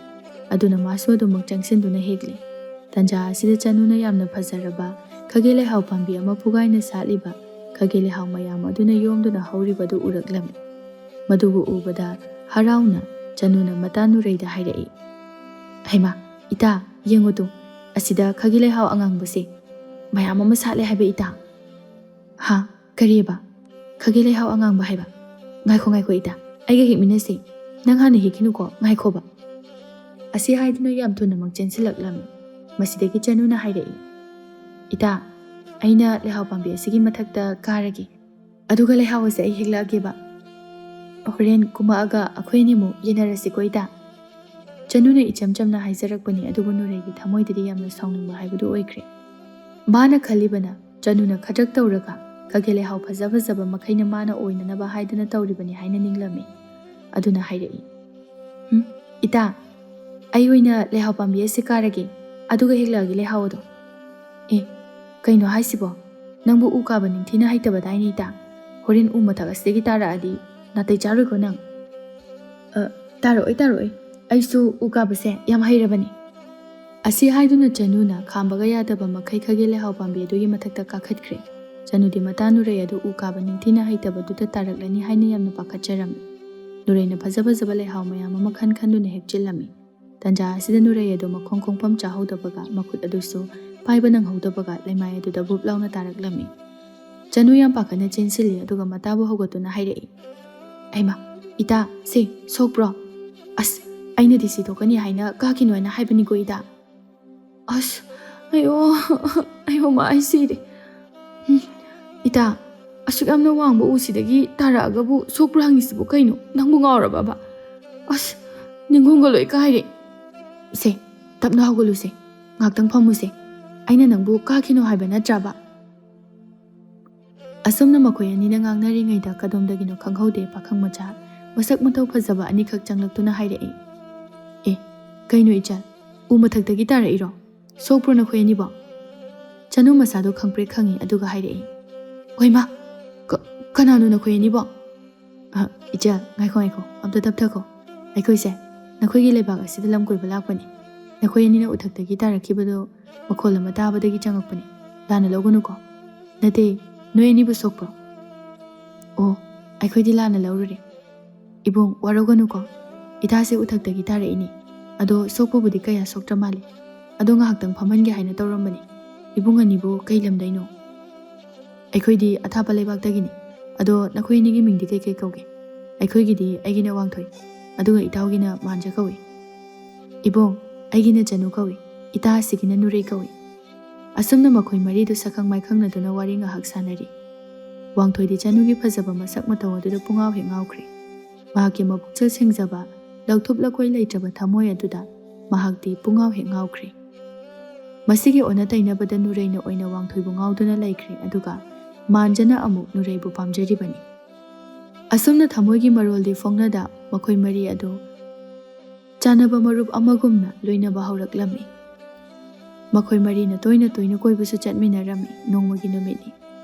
ꯑꯗꯨꯅ ꯃꯥꯁꯨ ꯑꯗꯨꯃꯛ ꯆꯪꯁꯤꯟꯗꯨꯅ ꯍꯦꯛꯂꯦ꯫ ꯇꯟꯖꯥ ꯑꯁꯤꯗ ꯆꯅꯨꯅ ꯌꯥꯝꯅ ꯐꯖꯔꯕ ꯈꯥꯒꯦ ꯂꯩꯍꯥꯎ ꯄꯥꯝꯕꯤ ꯑꯃ ꯄꯨꯒꯥꯏꯅ ꯁꯥꯠꯂꯤꯕ ꯈꯥꯒꯦ ꯂꯩꯍꯥꯎ ꯃꯌꯥꯝ ꯑꯗꯨꯅ ꯌꯣꯝꯗꯨꯅ ꯍꯧꯔꯤꯕꯗꯨ ꯎꯔꯛꯂꯝꯃꯤ꯫ ꯃꯗꯨꯕꯨ ꯎꯕꯗ ꯍꯔꯥꯎꯅ ꯆꯅꯨꯅ ꯃꯇꯥ ꯅꯨꯔꯩꯗ ꯍꯥꯏꯔꯛꯏ, "ꯍꯩꯃꯥ, ꯏꯇꯥ, ꯌꯦꯡꯉꯨ ꯇꯨ, ꯑꯁꯤꯗ ꯈꯥꯒꯤ ꯂꯩꯍꯥꯎ ꯑꯉꯥꯡꯕꯁꯦ ꯃꯌꯥꯝ ꯑꯃ ꯁꯥꯠꯂꯦ ꯍꯥꯏꯕ ꯏꯇꯥ!" "ꯍꯥ? ꯀꯔꯤꯑꯕ? ꯈꯥꯒꯤ ꯂꯩꯍꯥꯎ ꯑꯉꯥꯡꯕ ꯍꯥꯏꯕ? ꯉꯥꯏꯈꯣ, ꯉꯥꯏꯈꯣ ꯏꯇꯥ, ꯑꯩꯒ ꯍꯦꯛꯃꯤꯟꯅꯁꯤ꯫ ꯅꯪ ꯍꯥꯟꯅ ꯍꯦꯛꯈꯤꯅꯨꯀꯣ, ꯉꯥꯏꯈꯣꯕ!" ꯑꯁꯤ ꯍꯥꯏꯗꯨꯅ ꯌꯥꯝ ꯊꯨꯅꯃꯛ ꯆꯦꯟꯁꯤꯜꯂꯛꯂꯝꯃꯤ꯫ ꯃꯁꯤꯗꯒꯤ ꯆꯅꯨꯅ ꯍꯥꯏꯔꯛꯏ, "ꯏꯇꯥ, ꯑꯩꯅ ꯂꯩꯍꯥꯎ ꯄꯥꯝꯕꯤ ꯑꯁꯤꯒꯤ ꯃꯊꯛꯇ ꯀꯥꯔꯒꯦ꯫ ꯑꯗꯨꯒ ꯂꯩꯍꯥꯎ ꯑꯁꯦ ꯑꯩ ꯍꯦꯛꯂꯛꯑꯒꯦꯕ꯫ ꯍꯣꯔꯦꯟ ꯀꯨꯝꯃꯛꯑꯒ ꯑꯩꯈꯣꯏ ꯑꯅꯤꯃꯨꯛ ꯌꯦꯟꯅꯔꯁꯤꯀꯣ ꯏꯇꯥ꯫" ꯆꯅꯨꯅ ꯏꯆꯝ ꯆꯝꯅ ꯍꯥꯏꯖꯔꯛꯄꯅꯤ, ꯑꯗꯨꯕꯨ ꯅꯨꯔꯩꯒꯤ ꯊꯃꯣꯏꯗꯗꯤ ꯌꯥꯝꯅ ꯁꯥꯎꯅꯤꯡꯕ ꯍꯥꯏꯕꯗꯨ ꯑꯣꯏꯈ꯭ꯔꯦ꯫ ꯃꯥꯅ ꯈꯜꯂꯤꯕꯅ ꯆꯅꯨꯅ ꯈꯗ꯭ꯔꯛ ꯇꯧꯔꯒ ꯈꯥꯒꯦ ꯂꯩꯍꯥꯎ ꯐꯖ ꯐꯖꯕ ꯃꯈꯩꯅ ꯃꯥꯅ ꯑꯣꯏꯅꯅꯕ ꯍꯥꯏꯗꯅ ꯇꯧꯔꯤꯕꯅꯤ ꯍꯥꯏꯅ ꯅꯤꯡꯂꯝꯃꯤ꯫ ꯑꯗꯨꯅ ꯍꯥꯏꯔꯛꯏ, "ꯎꯝ, ꯏꯇꯥ, ꯑꯩ ꯑꯣꯏꯅ ꯂꯩꯍꯥꯎ ꯄꯥꯝꯕꯤ ꯑꯁꯤ ꯀꯥꯔꯒꯦ, ꯑꯗꯨꯒ ꯍꯦꯛꯂꯛꯑꯒꯦ ꯂꯩꯍꯥꯎ ꯑꯗꯣ꯫" "ꯑꯦ, ꯀꯩꯅꯣ ꯍꯥꯏꯁꯤꯕꯣ? ꯅꯪꯕꯨ ꯎ ꯀꯥꯕ ꯅꯤꯡꯊꯤꯅ ꯍꯩꯇꯕꯗꯥꯏꯅꯦ ꯏꯇꯥ? ꯍꯣꯔꯦꯟ ꯎ ꯃꯊꯛ ꯑꯁꯤꯗꯒꯤ ꯇꯥꯔꯛꯑꯗꯤ ꯅꯥꯇꯩ ꯆꯥꯔꯣꯏꯀꯣ ꯅꯪ?" "ꯑ, ꯇꯥꯔꯛꯑꯣꯏ, ꯇꯥꯔꯛꯑꯣꯏ꯫ ꯑꯩꯁꯨ ꯎ ꯀꯥꯕꯁꯦ ꯌꯥꯝ ꯍꯩꯔꯕꯅꯤ꯫" ꯑꯁꯤ ꯍꯥꯏꯗꯨꯅ ꯆꯅꯨꯅ ꯈꯥꯝꯕꯒ ꯌꯥꯗꯕ ꯃꯈꯩ ꯈꯥꯒꯦ ꯂꯩꯍꯥꯎ ꯄꯥꯝꯕꯤ ꯑꯗꯨꯒꯤ ꯃꯊꯛꯇ ꯀꯥꯈꯠꯈ꯭ꯔꯦ꯫ ꯆꯅꯨꯗꯤ ꯃꯇꯥ ꯅꯨꯔꯩ ꯑꯗꯨ ꯎ ꯀꯥꯕ ꯅꯤꯡꯊꯤꯅ ꯍꯩꯇꯕꯗꯨꯗ ꯇꯥꯔꯛꯂꯅꯤ ꯍꯥꯏꯅ ꯌꯥꯝꯅ ꯄꯥꯈꯠꯆꯔꯝꯃꯤ꯫ ꯅꯨꯔꯩꯅ ꯐꯖ ꯐꯖꯕ ꯂꯩꯍꯥꯎ ꯃꯌꯥꯝ ꯑꯃ ꯈꯟ ꯈꯟꯗꯨꯅ ꯍꯦꯛꯆꯤꯜꯂꯝꯃꯤ꯫ ꯇꯟꯖꯥ ꯑꯁꯤꯗ ꯅꯨꯔꯩ ꯑꯗꯨ ꯃꯈꯣꯡ ꯈꯣꯡꯐꯝ ꯆꯥꯍꯧꯗꯕꯒ, ꯃꯈꯨꯠ ꯑꯗꯨꯁꯨ ꯄꯥꯏꯕ ꯅꯪꯍꯧꯗꯕꯒ, ꯂꯩꯃꯥꯏ ꯑꯗꯨꯗ ꯕꯨꯞ ꯂꯥꯎꯅ ꯇꯥꯔꯛꯂꯝꯃꯤ꯫ ꯆꯅꯨ ꯌꯥꯝ ꯄꯥꯈꯠꯅ ꯆꯦꯟꯁꯤꯜꯂꯤ, ꯑꯗꯨꯒ ꯃꯇꯥꯕꯨ ꯍꯧꯒꯠꯇꯨꯅ ꯍꯥꯏꯔꯛꯏ, "ꯑꯩꯃ, ꯏꯇꯥ, ꯁꯦ, ꯁꯣꯛꯄ꯭ꯔꯣ? ꯑꯁ, ꯑꯩꯅꯗꯤ ꯁꯤ ꯊꯣꯛꯀꯅꯤ ꯍꯥꯏꯅ ꯀꯥꯈꯤꯅꯣ ꯍꯥꯏꯅ ꯍꯥꯏꯕꯅꯤꯀꯣ ꯏꯇꯥ꯫ ꯑꯁ, ꯑꯌꯣ, ꯑꯌꯣ, ꯃꯥ, ꯑꯩ ꯁꯤꯔꯦ꯫ ꯎꯝ, ꯏꯇꯥ, ꯑꯁꯨꯛ ꯌꯥꯝꯅ ꯋꯥꯡꯕ ꯎꯁꯤꯗꯒꯤ ꯇꯥꯔꯛꯑꯒꯕꯨ ꯁꯣꯛꯄ꯭ꯔꯥ ꯍꯪꯉꯤꯁꯤꯕꯨ ꯀꯩꯅꯣ? ꯅꯪꯕꯨ ꯉꯥꯎꯔꯕꯕ? ꯑꯁ, ꯅꯤꯡꯈꯣꯡꯒ ꯂꯣꯏ ꯀꯥꯏꯔꯦ꯫ ꯁꯦ, ꯇꯞꯅ ꯍꯧꯒꯠꯂꯨꯁꯦ, ꯉꯥꯛꯇꯪ ꯐꯝꯃꯨꯁꯦ꯫ ꯑꯩꯅ ꯅꯪꯕꯨ ꯀꯥꯈꯤꯅꯣ ꯍꯥꯏꯕ ꯅꯠꯇ꯭ꯔꯕ?" ꯑꯁꯨꯝꯅ ꯃꯈꯣꯏ ꯑꯅꯤꯅ ꯉꯥꯡꯅꯔꯤꯉꯩꯗ ꯀꯗꯣꯝꯗꯒꯤꯅꯣ ꯈꯪꯍꯧꯗꯦ ꯄꯥꯈꯪ ꯃꯆꯥ ꯃꯁꯛ ꯃꯇꯧ ꯐꯖꯕ ꯑꯅꯤꯈꯛ ꯆꯪꯂꯛꯇꯨꯅ ꯍꯥꯏꯔꯛꯏ꯫ "ꯑꯦ, ꯀꯩꯅꯣ ꯏꯆꯜ? ꯎ ꯃꯊꯛꯇꯒꯤ ꯇꯥꯔꯛꯏꯔꯣ? ꯁꯣꯛꯄ꯭ꯔꯣ ꯅꯈꯣꯏ ꯑꯅꯤꯕꯣ?" ꯆꯅꯨ ꯃꯁꯥꯗꯣ ꯈꯪꯄ꯭ꯔꯦꯛ ꯈꯪꯉꯤ, ꯑꯗꯨꯒ ꯍꯥꯏꯔꯛꯏ, "ꯍꯣꯏꯃꯥ, ꯀ-, ꯀꯅꯥꯅꯣ ꯅꯈꯣꯏ ꯑꯅꯤꯕꯣ?" "ꯑ, ꯏꯆꯜ, ꯉꯥꯏꯈꯣ, ꯉꯥꯏꯈꯣ, ꯑꯝꯇ ꯇꯞꯊꯈꯣ꯫ ꯑꯩꯈꯣꯏꯁꯦ ꯅꯈꯣꯏꯒꯤ ꯂꯩꯕꯥꯛ ꯑꯁꯤꯗ ꯂꯝ ꯀꯣꯏꯕ ꯂꯥꯛꯄꯅꯤ꯫ ꯅꯈꯣꯏ ꯑꯅꯤꯅ ꯎꯊꯛꯇꯒꯤ ꯇꯥꯔꯛꯈꯤꯕꯗꯣ ꯃꯈꯣꯜ ꯑꯃ ꯇꯥꯕꯗꯒꯤ ꯆꯪꯉꯛꯄꯅꯤ꯫ ꯂꯥꯟꯅ ꯂꯧꯒꯅꯨꯀꯣ꯫ ꯅꯠꯇꯦ, ꯅꯣꯏ ꯑꯅꯤꯕꯨ ꯁꯣꯛꯄ꯭ꯔꯣ?" "ꯑꯣ, ꯑꯩꯈꯣꯏꯗꯤ ꯂꯥꯟꯅ ꯂꯧꯔꯨꯔꯦ꯫ ꯏꯕꯨꯡ, ꯋꯥꯔꯧꯒꯅꯨꯀꯣ꯫ ꯏꯇꯥꯁꯦ ꯎꯊꯛꯇꯒꯤ ꯇꯥꯔꯛꯏꯅꯤ꯫ ꯑꯗꯣ ꯁꯣꯛꯄꯕꯨꯗꯤ ꯀꯌꯥ ꯁꯣꯛꯇ꯭ꯔ ꯃꯥꯜꯂꯦ꯫ ꯑꯗꯣ ꯉꯥꯏꯍꯥꯛꯇꯪ ꯐꯝꯍꯟꯒꯦ ꯍꯥꯏꯅ ꯇꯧꯔꯝꯕꯅꯤ꯫ ꯏꯕꯨꯡ ꯑꯅꯤꯕꯨ ꯀꯩ ꯂꯝꯗꯩꯅꯣ?" "ꯑꯩꯈꯣꯏꯗꯤ ꯑꯊꯥꯞꯄ ꯂꯩꯕꯥꯛꯇꯒꯤꯅꯤ꯫ ꯑꯗꯣ ꯅꯈꯣꯏ ꯑꯅꯤꯒꯤ ꯃꯤꯡꯗꯤ ꯀꯩꯀꯩ ꯀꯧꯒꯦ?" "ꯑꯩꯈꯣꯏꯒꯤꯗꯤ ꯑꯩꯒꯤꯅ ꯋꯥꯡꯊꯣꯏ, ꯑꯗꯨꯒ ꯏꯇꯥꯎꯒꯤꯅ ꯃꯥꯟꯖ ꯀꯧꯏ꯫" "ꯏꯕꯨꯡ, ꯑꯩꯒꯤꯅ ꯆꯅꯨ ꯀꯧꯏ, ꯏꯇꯥ ꯑꯁꯤꯒꯤꯅ ꯅꯨꯔꯩ ꯀꯧꯏ꯫" ꯑꯁꯨꯝꯅ ꯃꯈꯣꯏ ꯃꯔꯤꯗꯨ ꯁꯛꯈꯪ ꯃꯥꯏꯈꯪꯅꯗꯨꯅ ꯋꯥꯔꯤ ꯉꯥꯏꯍꯥꯛ ꯁꯥꯟꯅꯔꯤ꯫ ꯋꯥꯡꯊꯣꯏꯗꯤ ꯆꯅꯨꯒꯤ ꯐꯖꯕ ꯃꯁꯛ ꯃꯇꯧ ꯑꯗꯨꯗ ꯄꯨꯡꯉꯥꯎ ꯍꯦꯛ ꯉꯥꯎꯈ꯭ꯔꯦ꯫ ꯃꯍꯥꯛꯀꯤ ꯃꯄꯨꯛꯆꯦꯜ ꯁꯦꯡꯖꯕ, ꯂꯧꯊꯣꯞ ꯂꯈꯣꯏ ꯂꯩꯇ꯭ꯔꯕ ꯊꯃꯣꯏ ꯑꯗꯨꯗ ꯃꯍꯥꯛꯇꯤ ꯄꯨꯡꯉꯥꯎ ꯍꯦꯛ ꯉꯥꯎꯈ꯭ꯔꯦ꯫ ꯃꯁꯤꯒꯤ ꯑꯣꯟꯅ ꯇꯩꯅꯕꯗ ꯅꯨꯔꯩꯅ ꯑꯣꯏꯅ ꯋꯥꯡꯊꯣꯏꯕꯨ ꯉꯥꯎꯗꯨꯅ ꯂꯩꯈ꯭ꯔꯦ, ꯑꯗꯨꯒ ꯃꯥꯟꯖꯅ ꯑꯃꯨꯛ ꯅꯨꯔꯩꯕꯨ ꯄꯥꯝꯖꯔꯤꯕꯅꯤ꯫ ꯑꯁꯨꯝꯅ ꯊꯃꯣꯏꯒꯤ ꯃꯔꯣꯜꯗꯤ ꯐꯣꯡꯅꯗ ꯃꯈꯣꯏ ꯃꯔꯤ ꯑꯗꯨ ꯆꯥꯟꯅꯕ ꯃꯔꯨꯞ ꯑꯃꯒꯨꯝꯅ ꯂꯣꯏꯅꯕ ꯍꯧꯔꯛꯂꯝꯃꯤ꯫ ꯃꯈꯣꯏ ꯃꯔꯤꯅ ꯇꯣꯏꯅ ꯇꯣꯏꯅ ꯀꯣꯏꯕꯁꯨ ꯆꯠꯃꯤꯟꯅꯔꯝꯃꯤ꯫ ꯅꯣꯡꯃꯒꯤ ꯅꯨꯃꯤꯠꯅꯤ꯫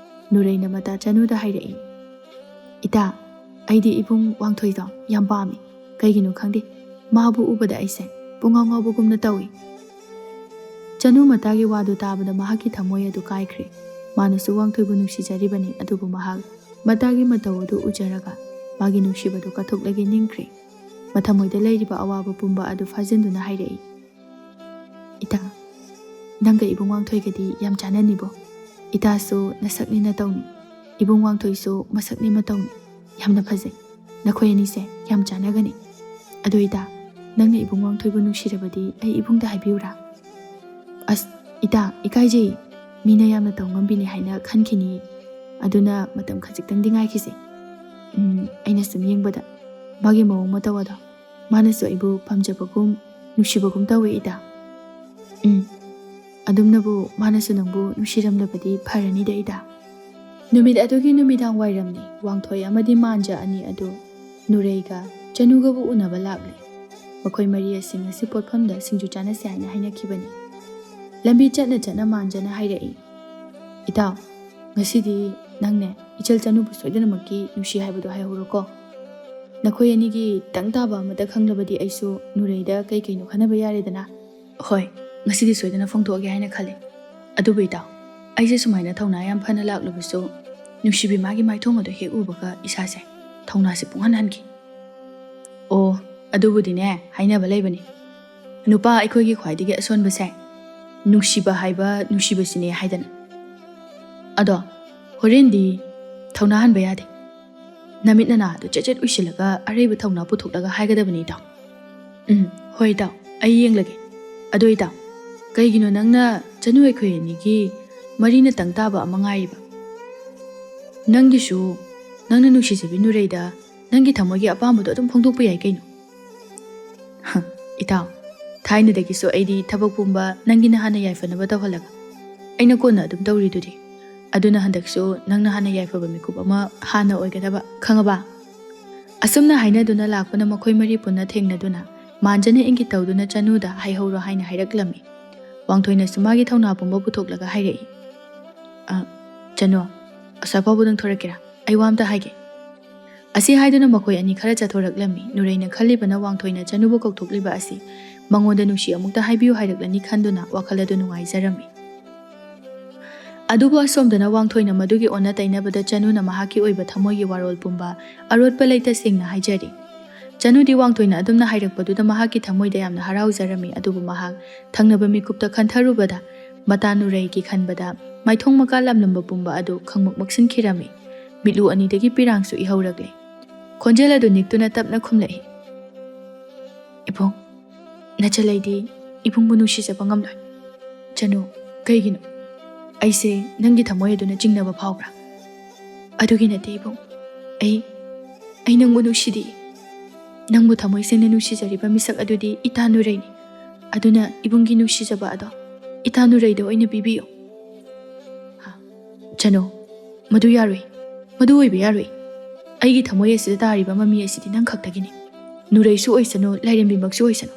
ꯅꯨꯔꯩꯅ ꯃꯇꯥ ꯆꯅꯨꯗ ꯍꯥꯏꯔꯛꯏ, "ꯏꯇꯥ, ꯑꯩꯗꯤ ꯏꯕꯨꯡ ꯋꯥꯡꯊꯣꯏꯗꯣ ꯌꯥꯝ ꯄꯥꯝꯃꯤ꯫ ꯀꯩꯒꯤꯅꯣ ꯈꯪꯗꯦ, ꯃꯥꯕꯨ ꯎꯕꯗ ꯑꯩꯁꯦ ꯄꯨꯡꯉꯥꯎ ꯉꯥꯎꯕꯒꯨꯝꯅ ꯇꯧꯏ꯫" ꯆꯅꯨ ꯃꯇꯥꯒꯤ ꯋꯥꯗꯨ ꯇꯥꯕꯗ ꯃꯍꯥꯛꯀꯤ ꯊꯃꯣꯏ ꯑꯗꯨ ꯀꯥꯏꯈ꯭ꯔꯦ꯫ ꯃꯥꯅꯁꯨ ꯋꯥꯡꯊꯣꯏꯕꯨ ꯅꯨꯡꯁꯤꯖꯔꯤꯕꯅꯤ, ꯑꯗꯨꯕꯨ ꯃꯍꯥꯛ ꯃꯇꯥꯒꯤ ꯃꯇꯧ ꯑꯗꯨ ꯎꯖꯔꯒ ꯃꯥꯒꯤ ꯅꯨꯡꯁꯤꯕꯗꯨ ꯀꯠꯊꯣꯛꯂꯒꯦ ꯅꯤꯡꯈ꯭ꯔꯦ꯫ ꯃꯊꯃꯣꯏꯗ ꯂꯩꯔꯤꯕ ꯑꯋꯥꯕ ꯄꯨꯝꯕ ꯑꯗꯨ ꯐꯥꯖꯤꯟꯗꯨꯅ ꯍꯥꯏꯔꯛꯏ, "ꯏꯇꯥ, ꯅꯪꯒ ꯏꯕꯨꯡ ꯋꯥꯡꯊꯣꯏꯒꯗꯤ ꯌꯥꯝ ꯆꯥꯟꯅꯅꯤꯕꯣ꯫ ꯏꯇꯥꯁꯨ ꯅꯁꯛꯅꯤ ꯅꯇꯧꯅꯤ, ꯏꯕꯨꯡ ꯋꯥꯡꯊꯣꯏꯁꯨ ꯃꯁꯛꯅꯤ ꯃꯇꯧꯅꯤ꯫ ꯌꯥꯝꯅ ꯐꯖꯩ꯫ ꯅꯈꯣꯏ ꯑꯅꯤꯁꯦ ꯌꯥꯝ ꯆꯥꯟꯅꯒꯅꯤ꯫ ꯑꯗꯣ ꯏꯇꯥ, ꯅꯪꯅ ꯏꯕꯨꯡ ꯋꯥꯡꯊꯣꯏꯕꯨ ꯅꯨꯡꯁꯤꯔꯕꯗꯤ ꯑꯩ ꯏꯕꯨꯡꯗ ꯍꯥꯏꯕꯤꯌꯨꯔꯥ?" "ꯑꯁ, ꯏꯇꯥ, ꯏꯀꯥꯏꯖꯩ꯫ ꯃꯤꯅ ꯌꯥꯝꯅ ꯇꯧ ꯉꯝꯕꯤꯅꯤ ꯍꯥꯏꯅ ꯈꯟꯈꯤꯅꯤ꯫ ꯑꯗꯨꯅ ꯃꯇꯝ ꯈꯖꯤꯛꯇꯪꯗꯤ ꯉꯥꯏꯈꯤꯁꯦ꯫ ꯎꯝ, ꯑꯩꯅ ꯁꯨꯝ ꯌꯦꯡꯕꯗ ꯃꯥꯒꯤ ꯃꯑꯣꯡ ꯃꯇꯧ ꯑꯗꯣ ꯃꯥꯅꯁꯨ ꯑꯩꯕꯨ ꯄꯥꯝꯖꯕꯒꯨꯝ ꯅꯨꯡꯁꯤꯕꯒꯨꯝ ꯇꯧꯋꯦ ꯏꯇꯥ꯫ ꯎꯝ, ꯑꯗꯨꯝꯅꯕꯨ ꯃꯥꯅꯁꯨ ꯅꯪꯕꯨ ꯅꯨꯡꯁꯤꯔꯝꯂꯕꯗꯤ ꯐꯔꯅꯤꯗ ꯏꯇꯥ꯫" ꯅꯨꯃꯤꯠ ꯑꯗꯨꯒꯤ ꯅꯨꯃꯤꯗꯥꯡ ꯋꯥꯏꯔꯝꯅꯤ꯫ ꯋꯥꯡꯊꯣꯏ ꯑꯃꯗꯤ ꯃꯥꯟꯖ ꯑꯅꯤ ꯑꯗꯨ ꯅꯨꯔꯩꯒ ꯆꯅꯨꯒꯕꯨ ꯎꯅꯕ ꯂꯥꯛꯂꯦ꯫ ꯃꯈꯣꯏ ꯃꯔꯤ ꯑꯁꯤ ꯉꯁꯤ ꯄꯣꯠꯐꯝꯗ ꯁꯤꯡꯖꯨ ꯆꯥꯅꯁꯦ ꯍꯥꯏꯅ ꯍꯥꯏꯅꯈꯤꯕꯅꯤ꯫ ꯂꯝꯕꯤ ꯆꯠꯅ ꯆꯠꯅ ꯃꯥꯟꯖꯅ ꯍꯥꯏꯔꯛꯏ, "ꯏꯇꯥꯎ, ꯉꯁꯤꯗꯤ ꯅꯪꯅꯦ ꯏꯆꯜ ꯆꯅꯨꯕꯨ ꯁꯣꯏꯗꯅꯃꯛꯀꯤ ꯅꯨꯡꯁꯤ ꯍꯥꯏꯕꯗꯣ ꯍꯥꯏꯍꯧꯔꯣꯀꯣ꯫ ꯅꯈꯣꯏ ꯑꯅꯤꯒꯤ ꯇꯪ ꯇꯥꯕ ꯑꯃꯠꯇ ꯈꯪꯂꯕꯗꯤ ꯑꯩꯁꯨ ꯅꯨꯔꯩꯗ ꯀꯩ ꯀꯩꯅꯣ ꯈꯟꯅꯕ ꯌꯥꯔꯦꯗꯅ꯫" "ꯍꯣꯏ, ꯉꯁꯤꯗꯤ ꯁꯣꯏꯗꯅ ꯐꯣꯡꯗꯣꯛꯑꯒꯦ ꯍꯥꯏꯅ ꯈꯜꯂꯤ꯫ ꯑꯗꯨꯕꯨ ꯏꯇꯥꯎ, ꯑꯩꯁꯦ ꯁꯨꯃꯥꯏꯅ ꯊꯧꯅꯥ ꯌꯥꯝ ꯐꯅ ꯂꯥꯛꯂꯨꯕꯁꯨ ꯅꯨꯡꯁꯤꯕꯤ ꯃꯥꯒꯤ ꯃꯥꯏꯊꯣꯡ ꯑꯗꯨ ꯍꯦꯛ ꯎꯕꯒ ꯏꯁꯥꯁꯦ ꯊꯧꯅꯥꯁꯦ ꯄꯨꯡꯍꯟ ꯍꯟꯈꯤ꯫" "ꯑꯣ, ꯑꯗꯨꯕꯨꯗꯤꯅꯦ ꯍꯥꯏꯅꯕ ꯂꯩꯕꯅꯤ꯫ ꯅꯨꯄꯥ ꯑꯩꯈꯣꯏꯒꯤ ꯈ꯭ꯋꯥꯏꯗꯒꯤ ꯑꯁꯣꯟꯕꯁꯦ ꯅꯨꯡꯁꯤꯕ ꯍꯥꯏꯕ ꯅꯨꯡꯁꯤꯕꯁꯤꯅꯦ ꯍꯥꯏꯗꯅ꯫ ꯑꯗꯣ ꯍꯣꯔꯦꯟꯗꯤ ꯊꯧꯅꯥ ꯍꯟꯕ ꯌꯥꯗꯦ꯫ ꯅꯃꯤꯠ ꯅꯅꯥꯗꯨ ꯆꯦꯠ ꯆꯦꯠ ꯎꯏꯁꯤꯜꯂꯒ ꯑꯔꯩꯕ ꯊꯧꯅꯥ ꯄꯨꯊꯣꯛꯂꯒ ꯍꯥꯏꯒꯗꯕꯅꯤ ꯏꯇꯥꯎ꯫" "ꯎꯝ, ꯍꯣꯏ ꯏꯇꯥꯎ, ꯑꯩ ꯌꯦꯡꯂꯒꯦ꯫ ꯑꯗꯣ ꯏꯇꯥꯎ, ꯀꯩꯒꯤꯅꯣ ꯅꯪꯅ ꯆꯅꯨ ꯑꯩꯈꯣꯏ ꯑꯅꯤꯒꯤ ꯃꯔꯤꯅ ꯇꯪ ꯇꯥꯕ ꯑꯃ ꯉꯥꯏꯔꯤꯕ? ꯅꯪꯒꯤꯁꯨ ꯅꯪꯅ ꯅꯨꯡꯁꯤꯖꯕꯤ ꯅꯨꯔꯩꯗ ꯅꯪꯒꯤ ꯊꯃꯣꯏꯒꯤ ꯑꯄꯥꯝꯕꯗꯣ ꯑꯗꯨꯝ ꯐꯣꯡꯗꯣꯛꯄ ꯌꯥꯏ ꯀꯩꯅꯣ꯫" "ꯍ, ꯏꯇꯥꯎ, ꯊꯥꯏꯅꯗꯒꯤꯁꯨ ꯑꯩꯗꯤ ꯊꯕꯛ ꯄꯨꯝꯕ ꯅꯪꯒꯤꯅ ꯍꯥꯟꯅ ꯌꯥꯏꯐꯅꯕ ꯇꯧꯍꯜꯂꯒ ꯑꯩꯅ ꯀꯣꯟꯅ ꯑꯗꯨꯝ ꯇꯧꯔꯤꯗꯨꯗꯤ꯫ ꯑꯗꯨꯅ ꯍꯟꯗꯛꯁꯨ ꯅꯪꯅ ꯍꯥꯟꯅ ꯌꯥꯏꯐꯕ ꯃꯤꯀꯨꯞ ꯑꯃ ꯍꯥꯟꯅ ꯑꯣꯏꯒꯗꯕ, ꯈꯪꯉꯕ?" ꯑꯁꯨꯝꯅ ꯍꯥꯏꯅꯗꯨꯅ ꯂꯥꯛꯄꯅ ꯃꯈꯣꯏ ꯃꯔꯤ ꯄꯨꯟꯅ ꯊꯦꯡꯅꯗꯨꯅ ꯃꯥꯟꯖꯅ ꯏꯪꯒꯤꯠ ꯇꯧꯗꯨꯅ ꯆꯅꯨꯗ ꯍꯥꯏꯍꯧꯔꯣ ꯍꯥꯏꯅ ꯍꯥꯏꯔꯛꯂꯝꯃꯤ꯫ ꯋꯥꯡꯊꯣꯏꯅꯁꯨ ꯃꯥꯒꯤ ꯊꯧꯅꯥ ꯄꯨꯝꯕ ꯄꯨꯊꯣꯛꯂꯒ ꯍꯥꯏꯔꯛꯏ, "ꯑ, ꯆꯅꯨ, ꯑꯁ꯭ꯋꯥꯏ ꯐꯥꯎꯕꯗꯪ ꯊꯣꯔꯛꯀꯦꯔꯥ? ꯑꯩ ꯋꯥ ꯑꯝꯇ ꯍꯥꯏꯒꯦ꯫" ꯑꯁꯤ ꯍꯥꯏꯗꯨꯅ ꯃꯈꯣꯏ ꯑꯅꯤ ꯈꯔ ꯆꯠꯊꯣꯔꯛꯂꯝꯃꯤ꯫ ꯅꯨꯔꯩꯅ ꯈꯜꯂꯤꯕꯅ ꯋꯥꯡꯊꯣꯏꯅ ꯆꯅꯨꯕꯨ ꯀꯧꯊꯣꯛꯂꯤꯕ ꯑꯁꯤ ꯃꯉꯣꯟꯗ ꯅꯨꯡꯁꯤ ꯑꯃꯨꯛꯇ ꯍꯥꯏꯕꯤꯌꯨ ꯍꯥꯏꯔꯛꯂꯅꯤ ꯈꯟꯗꯨꯅ ꯋꯥꯈꯜ ꯑꯗꯨ ꯅꯨꯡꯉꯥꯏꯖꯔꯝꯃꯤ꯫ ꯑꯗꯨꯕꯨ ꯑꯁꯣꯝꯗꯅ ꯋꯥꯡꯊꯣꯏꯅ ꯃꯗꯨꯒꯤ ꯑꯣꯟꯅ ꯇꯩꯅꯕꯗ ꯆꯅꯨꯅ ꯃꯍꯥꯛꯀꯤ ꯑꯣꯏꯕ ꯊꯃꯣꯏꯒꯤ ꯋꯥꯔꯣꯜ ꯄꯨꯝꯕ ꯑꯔꯣꯠꯄ ꯂꯩꯇ ꯁꯦꯡꯅ ꯍꯥꯏꯖꯔꯤ꯫ ꯆꯅꯨꯗꯤ ꯋꯥꯡꯊꯣꯏꯅ ꯑꯗꯨꯝꯅ ꯍꯥꯏꯔꯛꯄꯗꯨꯗ ꯃꯍꯥꯛꯀꯤ ꯊꯃꯣꯏꯗ ꯌꯥꯝꯅ ꯍꯔꯥꯎꯖꯔꯝꯃꯤ, ꯑꯗꯨꯕꯨ ꯃꯍꯥꯛ ꯊꯪꯅꯕ ꯃꯤꯀꯨꯞꯇ ꯈꯟꯊꯔꯨꯕꯗ ꯃꯇꯥ ꯅꯨꯔꯩꯒꯤ ꯈꯟꯕꯗ ꯃꯥꯏꯊꯣꯡ ꯃꯀꯥ ꯂꯝꯂꯝꯕ ꯄꯨꯝꯕ ꯑꯗꯨ ꯈꯪꯃꯛ ꯃꯛꯁꯤꯟꯈꯤꯔꯝꯃꯤ꯫ ꯃꯤꯠꯂꯨ ꯑꯅꯤꯗꯒꯤ ꯄꯤꯔꯥꯡꯁꯨ ꯏꯍꯧꯔꯛꯂꯦ꯫ ꯈꯣꯟꯖꯦꯜ ꯑꯗꯨ ꯅꯤꯛꯇꯨꯅ ꯇꯞꯅ ꯈꯨꯝꯂꯛꯏ, "ꯏꯕꯨꯡ, ꯅꯆꯜ ꯑꯩꯗꯤ ꯏꯕꯨꯡꯕꯨ ꯅꯨꯡꯁꯤꯖꯕ ꯉꯝꯂꯣꯏ꯫" "ꯆꯅꯨ, ꯀꯩꯒꯤꯅꯣ? ꯑꯩꯁꯦ ꯅꯪꯒꯤ ꯊꯃꯣꯏ ꯑꯗꯨꯅ ꯆꯤꯡꯅꯕ ꯐꯥꯎꯕ꯭ꯔꯥ?" "ꯑꯗꯨꯒꯤ ꯅꯠꯇꯦ ꯏꯕꯨꯡ, ꯑꯩ, ꯑꯩ ꯅꯪꯕꯨ ꯅꯨꯡꯁꯤꯗꯦ꯫ ꯅꯪꯕꯨ ꯊꯃꯣꯏ ꯁꯦꯡꯅ ꯅꯨꯡꯁꯤꯖꯔꯤꯕ ꯃꯤꯁꯛ ꯑꯗꯨꯗꯤ ꯏꯇꯥ ꯅꯨꯔꯩꯅꯤ꯫ ꯑꯗꯨꯅ ꯏꯕꯨꯡꯒꯤ ꯅꯨꯡꯁꯤꯖꯕ ꯑꯗꯣ ꯏꯇꯥ ꯅꯨꯔꯩꯗ ꯑꯣꯏꯅ ꯄꯤꯕꯤꯌꯨ꯫" "ꯍꯥ? ꯆꯅꯨ, ꯃꯗꯨ ꯌꯥꯔꯣꯏ, ꯃꯗꯨ ꯑꯣꯏꯕ ꯌꯥꯔꯣꯏ꯫" ꯑꯩꯒꯤ ꯊꯃꯣꯏ ꯑꯁꯤꯗ ꯇꯥꯔꯤꯕ ꯃꯃꯤ ꯑꯁꯤꯗꯤ ꯅꯪ ꯈꯛꯇꯒꯤꯅꯤ꯫ ꯅꯨꯔꯩꯁꯨ ꯑꯣꯏꯁꯅꯨ, ꯂꯥꯏꯔꯦꯝꯕꯤꯃꯛꯁꯨ ꯑꯣꯏꯁꯅꯨ,